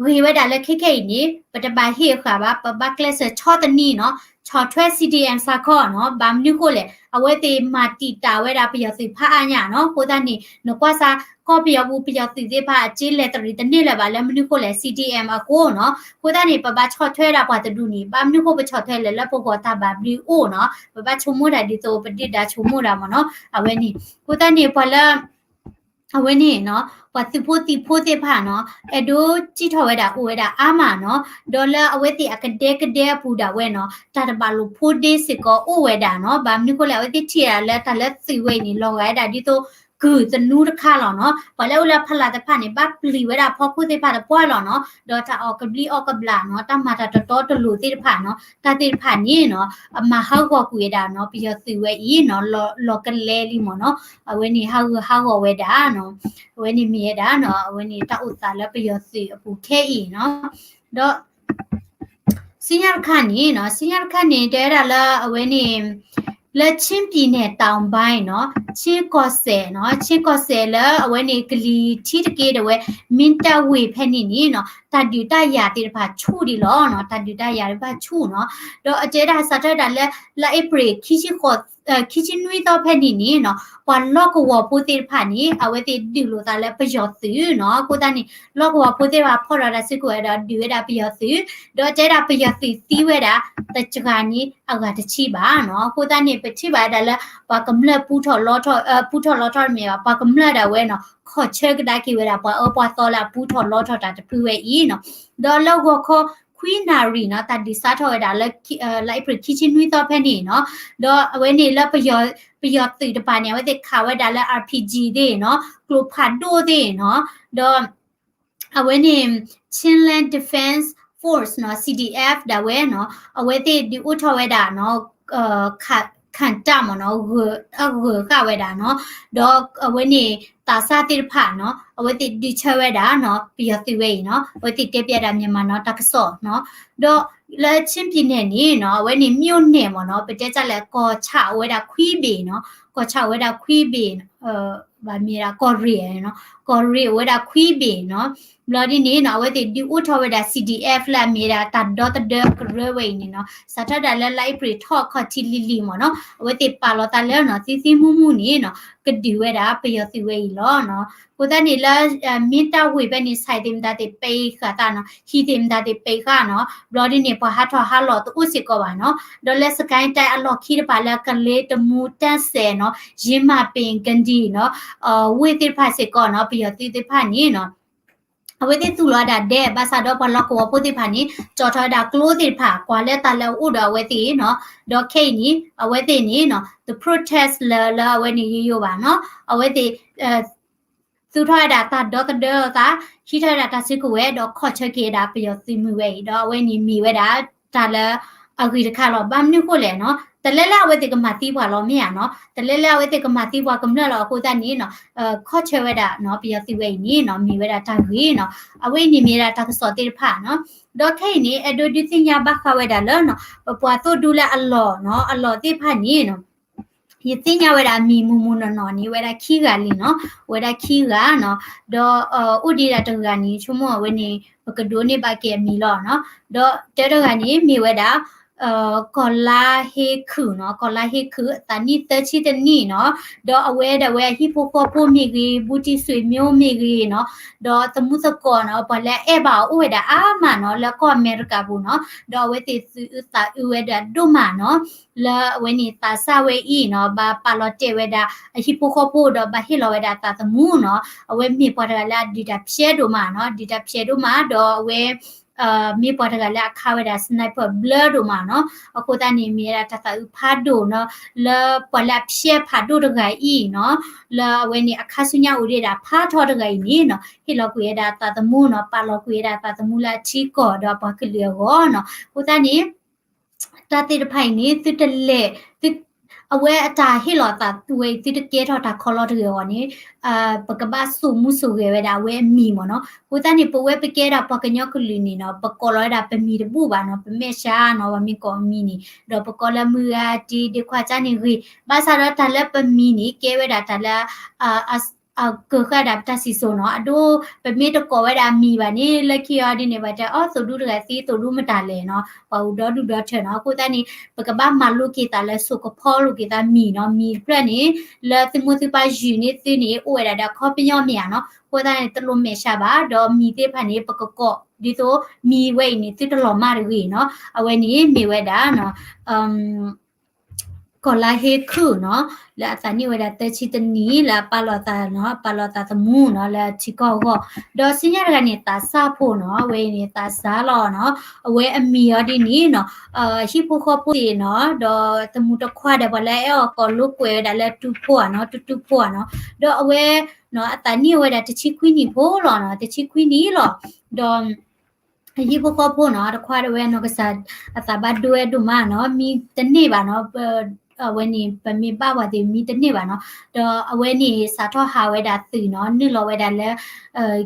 ၤဝဲဒၣ်လၢခဲခဲအံၤန့ၣ် ပတဘၣ်ဟ့ၣ်အဃာ်ဘၣ် ပဘၣ်ကျဲးစၢးဆီတနံၤနီၤ ဆီၣ်ထွဲ C D M စးခီနီၤ ဘၣ်မနုၤဃိလဲၣ် အဝဲသ့ၣ်မၤတံာ်တာ်ဝဲဒၣ်ပယီၤသုးဖးအါညါနီၤ အဃိသတးန့ၣ် နကွၢ်စ့ၢ် ကီၢ်ပယီၤပူၤပယီၤသုးသ့ၣ်တဖၣ်အစ့လဲၤတရံးတန့ၢ်လၢၤဘၣ်လၢမနုၤဃိလဲၣ် C D M အဃိနီၤ အဃိသတးန့ၣ် ပဘၣ်ဆီၣ်ထွဲဒၣ်ပှၤတဒူၣ်န့ၣ် ဘၣ်မနုၤဃိပဆီၣ်ထွဲလဲၣ်လၢပဂီၢ်တၢ်ဘၣ်ဘျုးအိၣ်နီၤ ပဘၣ်ဆိကမိၣ်ဒၣ်ဒ်သိးပဒုၣ်ဒါဆိကမိၣ်ဒၣ်မ့ၢ်နီၤ အဝဲန့ၣ် အဃိသတးန့ၣ် ပှၤလၢ အဝဲန့ၣ်နီၤ ပှၤသုးဖိသံၣ်ဖိသ့ၣ်တဖၣ်နီၤ အဲၣ်ဒိးစံၣ်ထီၣ်ဝဲဒၣ်အိၣ်ဝဲဒၣ်အါမးနီၤ ဒီးလၢအဝဲသ့ၣ်အကဒဲကဒဲအပူၤဒၣ်ဝဲနီၤ တၢ်တဘၣ်လိာ်ဖိဒ့စ့ၢ်ကီးအိၣ်ဝဲဒၣ်နီၤ ဘၣ်မနုၤဃိလဲၣ် အဝဲသ့ၣ်ထံၣ်ဒၣ်လၢတၢ်လၢသုးဝဲအံၤန့ၣ် လီၤဂာ်ဝဲဒၣ်ဒ်သိး ကုၢ်သနူတခါလီၤနီၤ ပှၤလၢအိၣ်လၢဖီလာ်သ့ၣ်တဖၣ်န့ၣ် ဘၣ်ပျံၤဝဲဒၣ်ဖီခိၣ်သ့ၣ်တဖၣ်တပှၢ်လီၤနီၤ ဒီးတၢ်အီၣ်ကဘျံးအီၣ်ကဘျၣ်နီၤ တၢ်မၤတၢ်တတီတလိၤသ့ၣ်တဖၣ်နီၤ တၢ်သ့ၣ်တဖၣ်န့ၣ်နီၤ အမၤဟးဂီၤကွံာ်ဝဲဒၣ်နီၤ ပယီၤသုးဝဲအံၤနီၤ လီၤကလဲလံမ့ၢ်နီၤ အဝဲန့ၣ်ဟးဂူာ်ဟးဂီၤဝဲဒၣ် အဝဲန့ၣ်မ့ၢ်ဝဲဒၣ်နီၤ အဝဲန့ၣ်တၢ်အိၣ်သးလၢပယီၤသုးအပူၤခဲအံၤနီၤ ဒီး စံညါတခါန့ၣ်နီၤ စံညါတခါန့ၣ် တဲဝဲဒၣ်လၢအဝဲန့ၣ် လၢ ချင်းပြည်နယ်တောင်ပိုင်းနီၤ ချင်းကီၢ်စဲၣ်နီၤ ချင်းကီၢ်စဲၣ်လၢအဝဲန့ၣ် ကလံၤထံးတက့ၢ်ဒၣ်ဝဲ မင်းတပ်ဝေၢ်ဖဲန့ၣ်န့ၣ်နီၤ တၢ်ဒုးတၢ်ယၤသ့ၣ်တဖၣ်ဆူၣ်ဒံးလီၤနီၤ တၢ်ဒုးတၢ်ယၤသ့ၣ်တဖၣ်ဆူၣ်နီၤ ဒီးအတဲဒၣ်စးထီၣ်ဝဲဒၣ်လၢ လါအ့ဖြ့ၣ် ခံဆံနွံသီဖဲန့ၣ်န့ၣ်နီၤ ပှၤလီၢ်ကဝီၤဖိသ့ၣ်တဖၣ်န့ၣ် အဝဲသ့ၣ်ဒုးလိာ်သးလၢပယီၤသုးနီၤ အဃိသတးန့ၣ် လီၢ်ကဝီၤဖိသ့ၣ်တဖၣ်ဖီၣ်ထီၣ်တၢ်စုကဝဲၤဒီးဒုးဝဲဒၣ်ပယီၤသုး ဒီးတဲဒၣ်ပယီၤသုးသံဝဲဒၣ် တစှၤန့ၣ် အဂၤတဆံဘၣ်နီၤ အဃိသတးန့ၣ် ပထံၣ်ဘၣ်ဝဲဒၣ်လၢ ပှၤကမျၢၢ်ပူထီၣ်လီထီၣ် ပူထီၣ်လီထီၣ်တမ့ၢ်ဘၣ် ပှၤကမျၢၢ်ဒၣ်ဝဲနီၤ ခီၣ်ဆၢကဒါက့ၤဝဲဒၣ် ပှၤအၢပှၤသီလၢအပူထီၣ်လီထီၣ်တၢ်တဖုဝဲအံၤနီၤ ဒီးလၢဂီၤခီခွံနၣ်ရံၣ်နီၤ တၢ်ဒုးစးထီၣ်ဝဲဒၣ်လၢ လါအ့ဖြ့ၣ် ခံဆံနွံသီဖဲန့ၣ်နီၤ ဒီးအဝဲန့ၣ်လၢ ပယီၤသုးတပၤန့ၣ် အဝဲသ့ၣ်ခးဝဲဒၣ်လၢ RPG သ့ၣ်နီၤ ကျိဖးဒိၣ်သ့ၣ်နီၤ ဒီး အဝဲန့ၣ် Chinland Defense Force နီၤ C D F ဒၣ်ဝဲနီၤ အဝဲသ့ၣ်ဒုးအိၣ်ထီၣ်ဝဲဒၣ်နီၤ ခးတၢ်မ့ၢ်နီၤ အဂၢၤဃာ်ဝဲဒၣ်နီၤ ဒီးအဝဲန့ၣ် သးစၢ်သ့ၣ်တဖၣ်နီၤ အဝဲသ့ၣ်ဒုးဆၢဝဲဒၣ်နီၤ ပယီၤသုးဝဲအံၤနီၤ အဝဲသ့ၣ်တဲပျးဒၣ် မြန်မာနီၤ တၢ်ကစီၣ်နီၤ ဒီးလၢ ချင်းပြည်နယ် န့ၣ်နီၤ အဝဲန့ၣ် မြို့နယ် မ့ၢ်နီၤ ပတဲတၢ်လဲၣ် ကီၢ်ဆၣ်အိၣ်ဝဲဒၣ်ခွံဘ့ၣ်နီၤ ကီၢ်ဆၣ်အိၣ်ဝဲဒၣ်ခွံဘ့ၣ် ဘၣ်မ့ၢ်ဒၣ်ကီၢ်ရ့ၣ်နီၤ ကီၢ်ရ့ၣ်အိၣ်ဝဲဒၣ်ခွံဘ့ၣ်နီၤ ဘျီဒ်န့ၣ်နီၤ အဝဲသ့ၣ်ဒုးအိၣ်ထီၣ်ဝဲဒၣ် C D F လၢအမ့ၢ်ဒၣ်တၢ်ဒီသဒၢကရၢဝဲအံၤန့ၣ်နီၤ စးထီၣ်ဒၣ်လၢလါအ့ဖြ့ၣ်ထီၣ်ခီၣ်ထံးလံၤလံၤမ့ၢ်နီၤ အဝဲသ့ၣ်ပာ်လီၤသးလၢနီၤ သံသံမူမူန့ၣ်နီၤ ကဒုးဝဲဒၣ်ပယီၤသုးဝဲအံၤလီၤနီၤ အဃိသတးန့ၣ်လၢ မင်းတပ်ဝေၢ်ဖဲန့ၣ် စဲးသ့ၣ်မတၤသ့ၣ်ပံးဃာ်သးနီၤ ဟံၣ်သ့ၣ်မတၤသ့ၣ်ပံးဃာ်နီၤ ဘျီဒ်န့ၣ် ပှၤဟးထီၣ်ဟးလီၤတအိၣ်စ့ၢ်ကီးဘၣ်နီၤ ဒီးလၢ စစ်ကိုင်းတိုင်း အလီၢ်ခံတဖၣ်လၢကလေး တမူး တၢ်စဲးနီၤ ယင်းမာပင် ကန္တီ နီၤ ဝ့ၢ်သ့ၣ်တဖၣ်စ့ၢ်ကီးနီၤ ပယီၤသုးသ့ၣ်တဖၣ်န့ၣ်နီၤ အဝဲသ့ၣ်သူၣ်လီၤဝဲဒၣ်ဒဲး ဘၣ်ဆၣ်ဒီးပှၤလီၢ်ကဝီၤဖိသ့ၣ်တဖၣ်န့ၣ် ကၠီၣ်ထီၣ်ဝဲဒၣ်ကျိသ့ၣ်တဖၣ် ကွၢ်လၢတၢ်လၢအအိၣ်ဒီးအဝဲသ့ၣ်နီၤ ဒီးခဲအံၤန့ၣ် အဝဲသ့ၣ်န့ၣ်နီၤ the protest လၢ လၢအဝဲန့ၣ်ယိယိဘၣ်နီၤ အဝဲသ့ၣ် သူၣ်ထီၣ်ဝဲဒၣ်တၢ်ဒီသဒၢအသး ဟံးထီၣ်ဝဲဒၣ်တၢ်စုကဝဲၤ ဒီးခီၣ်ဆၢက့ၤဝဲဒၣ်ပယီၤသုးမုၢ်ဝဲအံၤ ဒီးအဝဲန့ၣ်မ့ၢ်ဝဲဒၣ်တၢ်လၢ အဂ့ၢ်တခါလီၤ. ဘၣ်မနုၤဃိလဲၣ်နီၤ, တလဲလၢအဝဲသ့ၣ်ကမၤသံပှၤလီၤမ့ၢ်ဧါနီၤ, တလဲလၢအဝဲသ့ၣ်ကမၤသံပှၤကမျၢၢ်လီၤ. အဃိသတးန့ၣ်နီၤ ခီၣ်ဆၢဝဲဒၣ်နီၤ ပယီၤသုးဝဲအံၤန့ၣ်နီၤ မ့ၢ်ဝဲဒၣ်တၢ်ဂ့ၢ်နီၤ, အဝဲအံၤန့ၣ်မ့ၢ်ဝဲဒၣ်တၢ်ကစီၣ်သ့ၣ်တဖၣ်နီၤ. ဒီးခဲအံၤန့ၣ် အဲၣ်ဒိးဒုးသ့ၣ်ညါဘၣ်ဃးဝဲဒၣ်လၢနီၤ ပပှၤသိၣ်ဒူလၢအလီၢ်နီၤ အလီၢ်သ့ၣ်တဖၣ်န့ၣ်နီၤ ယသ့ၣ်ညါဝဲဒၣ်အမံၤမုၢ်မုၢ်နီၢ်နီၢ်န့ၣ် ဝဲဒၣ်ခံဂၤလံနီၤ, ဝဲဒၣ်ခံဂၤနီၤ, ဒီးအိၣ်ဒံးဒၣ်တဂၤန့ၣ် ဆိကမိၣ်အဝဲန့ၣ် ပကဒိးန့ၢ်ဘၣ်က့ၤအမံၤလီၤနီၤ, ဒီးတၢတဂၤန့ၣ်မ့ၢ်ဝဲဒၣ် ကီၤလါဟ့ခုၣ်နီၤ, ကီၤလါဟ့ခုၣ် အသးနံၣ်သၢဆံတနံၣ်နီၤ, ဒီးအဝဲဒၣ်ဝဲအဟံၣ်ဖိဃီဖိမ့ၢ်ဂ့ၤ ဘူးတံၢ်ဆွေမျိုးမ့ၢ်ဂ့ၤနီၤ, ဒီးသမူသကိးနီၤ ပှၤလၢအအဲၣ်ဘၣ်အီၤအိၣ်ဝဲဒၣ်အါမးနီၤ လၢကီၢ်အမဲရကၤပူၤနီၤ, ဒီးအဝဲသ့ၣ်သူၣ်အုးသးအုးဝဲဒၣ်ဒိၣ်မးနီၤ လၢအဝဲန့ၣ်သးစၢ်ဝဲအံၤနီၤ ဘၣ်ပာ်လီၤတဲာ်ဝဲဒၣ်အဟံၣ်ဖိဃီဖိ ဒီးဘၣ်ဟ့ၣ်လီၤဝဲဒၣ်သးသမူနီၤ, အဝဲမ့ၢ်ပှၤတဂၤလၢအဒုးတၢ်ဖျဲးဒိၣ်မးနီၤ, ဒုးတၢ်ဖျဲးဒိၣ်မး ဒီးအဝဲ မ့ၢ်ပှၤတဂၤလၢအခါဝဲဒၣ် sniper ဘျၢဒိၣ်မးနီၤ, အဃိသတးန့ၣ် မ့ၢ်ဝဲဒၣ်တၢ်သးအုးဖးဒိၣ်နီၤ လၢပှၤလၢအဖျဲးဖးဒိၣ်တဂၤအံၤနီၤ လၢအဝဲန့ၣ်အခါဆူညါအိၣ်ဒံးဒၣ်ဖးထီတဂၤအံၤန့ၣ်နီၤ ဟ့ၣ်လီၤကွံာ်ဝဲဒၣ်သးသမူနီၤ, ပာ်လီၤကွံာ်ဝဲဒၣ်သးသမူလၢအထံကီၢ်ဒီးအပှၤကလုာ်အဂီၢ်နီၤ, အဃိသတးန့ၣ် တၢ်သ့ၣ်တဖၣ်အံၤန့ၣ် သုတလဲၤ သု အဝဲအတၢ်ဟ့ၣ်လီၤသးဝဲအံၤ သုတကဲထီၣ်တၢ်ခီလီၤတဂ့ၤအဂီၢ်န့ၣ် ပကဘၣ်စိာ်မူစိာ်ဂဲၤဝဲဒၣ်အဝဲအမံၤမ့ၢ်နီၤ, အဃိသတးန့ၣ် ပဝဲပကဲဒၣ်ပှၤကညီကလုာ်န့ၣ်နီၤ ပကိးလီၤဝဲဒၣ်ပမံၤတဘူၣ်ဘၣ်နီၤ, ပမဲာ်ဆှးနီၤ ပှၤမ့ၢ်ကိးအမံၤန့ၣ် ဒီးပကိးလၢမုၢ်ဂၤတံၤ ဒ့ခွါကၠါန့ၣ်ဂ့ၤ, ဘၣ်ဆၣ်ဒီးတၢ်လၢပမံၤန့ၣ် ကဲဝဲဒၣ်တၢ်လၢ အကၢဃာ်ဒၣ်ပတၢ်စံၣ်စိၤနီၤ, အဒိ ပမ့ၢ်တကိးဝဲဒၣ်မံၤဘၣ်န့ၣ် လၢခံအီၤဒ်န့ၣ် ပှၤတဲအီၤ သိၣ်ဒူတဂၤသံ သိၣ်ဒူမတၤလဲၣ်နီၤ, ပှၤအိၣ်ဒီဒူၣ်ဒီထၢနီၤ, အဃိသတးန့ၣ် ပကဘၣ်မၤလိက့ၤသးလၢစိာ်ကဖီလိာ်က့ၤသးမံၤနီၤ, မံၤတဖျၢၣ်န့ၣ် လၢသုမိၢ်သုပၢ်ယုၢ်န့ၢ်သုန့ၣ် အိၣ်ဝဲဒၣ်ဒီးအခီပညီမ့ၢ်ဧါနီၤ, အဃိသတးန့ၣ် တလိၣ်မဲာ်ဆှးဘၣ်, ဒီးမံၤသ့ၣ်တဖၣ်န့ၣ် ပကကိး ဒ်သိးမံၤဝဲအံၤန့ၣ် သုတလီၤမၢ်တဂ့ၤနီၤ, အဝဲန့ၣ်မ့ၢ်ဝဲဒၣ် ကီၤလါဟ့ခုၣ်နီၤ, လၢအသးနံၣ်ဝဲဒၣ်သၢဆံတနံၣ် လၢအပာ်လီၤသးနီၤ, ပာ်လီၤသးသမူနီၤ လၢထံကီၢ်အဂီၢ်, ဒီးဆူညါတဂၤန့ၣ် သးစၢ်ဖိနီၤ, အဝဲအံၤန့ၣ် သးစၢ်လီၤနီၤ, အဝဲအမံၤအီၤဒ်န့ၣ်နီၤ, ဟံၣ်ဖိဃီဖိသ့ၣ်နီၤ, ဒီးသမူတခွါဒီး ပှၤလၢအအဲၣ်အီၤကိးလိာ်ကွဲဝဲဒၣ်လၢတူဖိဧါနီၤ, တူတူဖိဧါနီၤ, ဒီးအဝဲ အသးနံၣ်ဝဲဒၣ်တဆံခွံနံၣ်ဖိလီၤနီၤ, တဆံခွံနံၣ်လီၤ, ဒီး အဟံၣ်ဖိဃီဖိနီၤ, တခွါဒီးဝဲနီၢ်ကစၢ် အသးဘၣ်ဒိဝဲဒိၣ်မးနီၤ, မံတန့ၢ်ဘၣ်နီၤ, အဝဲန့ၣ် ပမ့ၢ်ဘၣ်ဝဲသ့ၣ်မံတန့ၢ်ဘၣ်နီၤ, ဒီးအဝဲန့ၣ် စးထီၣ်ဟးဝဲဒၣ်သုးနီၤ, နုာ်လီၤဝဲဒၣ်လၢ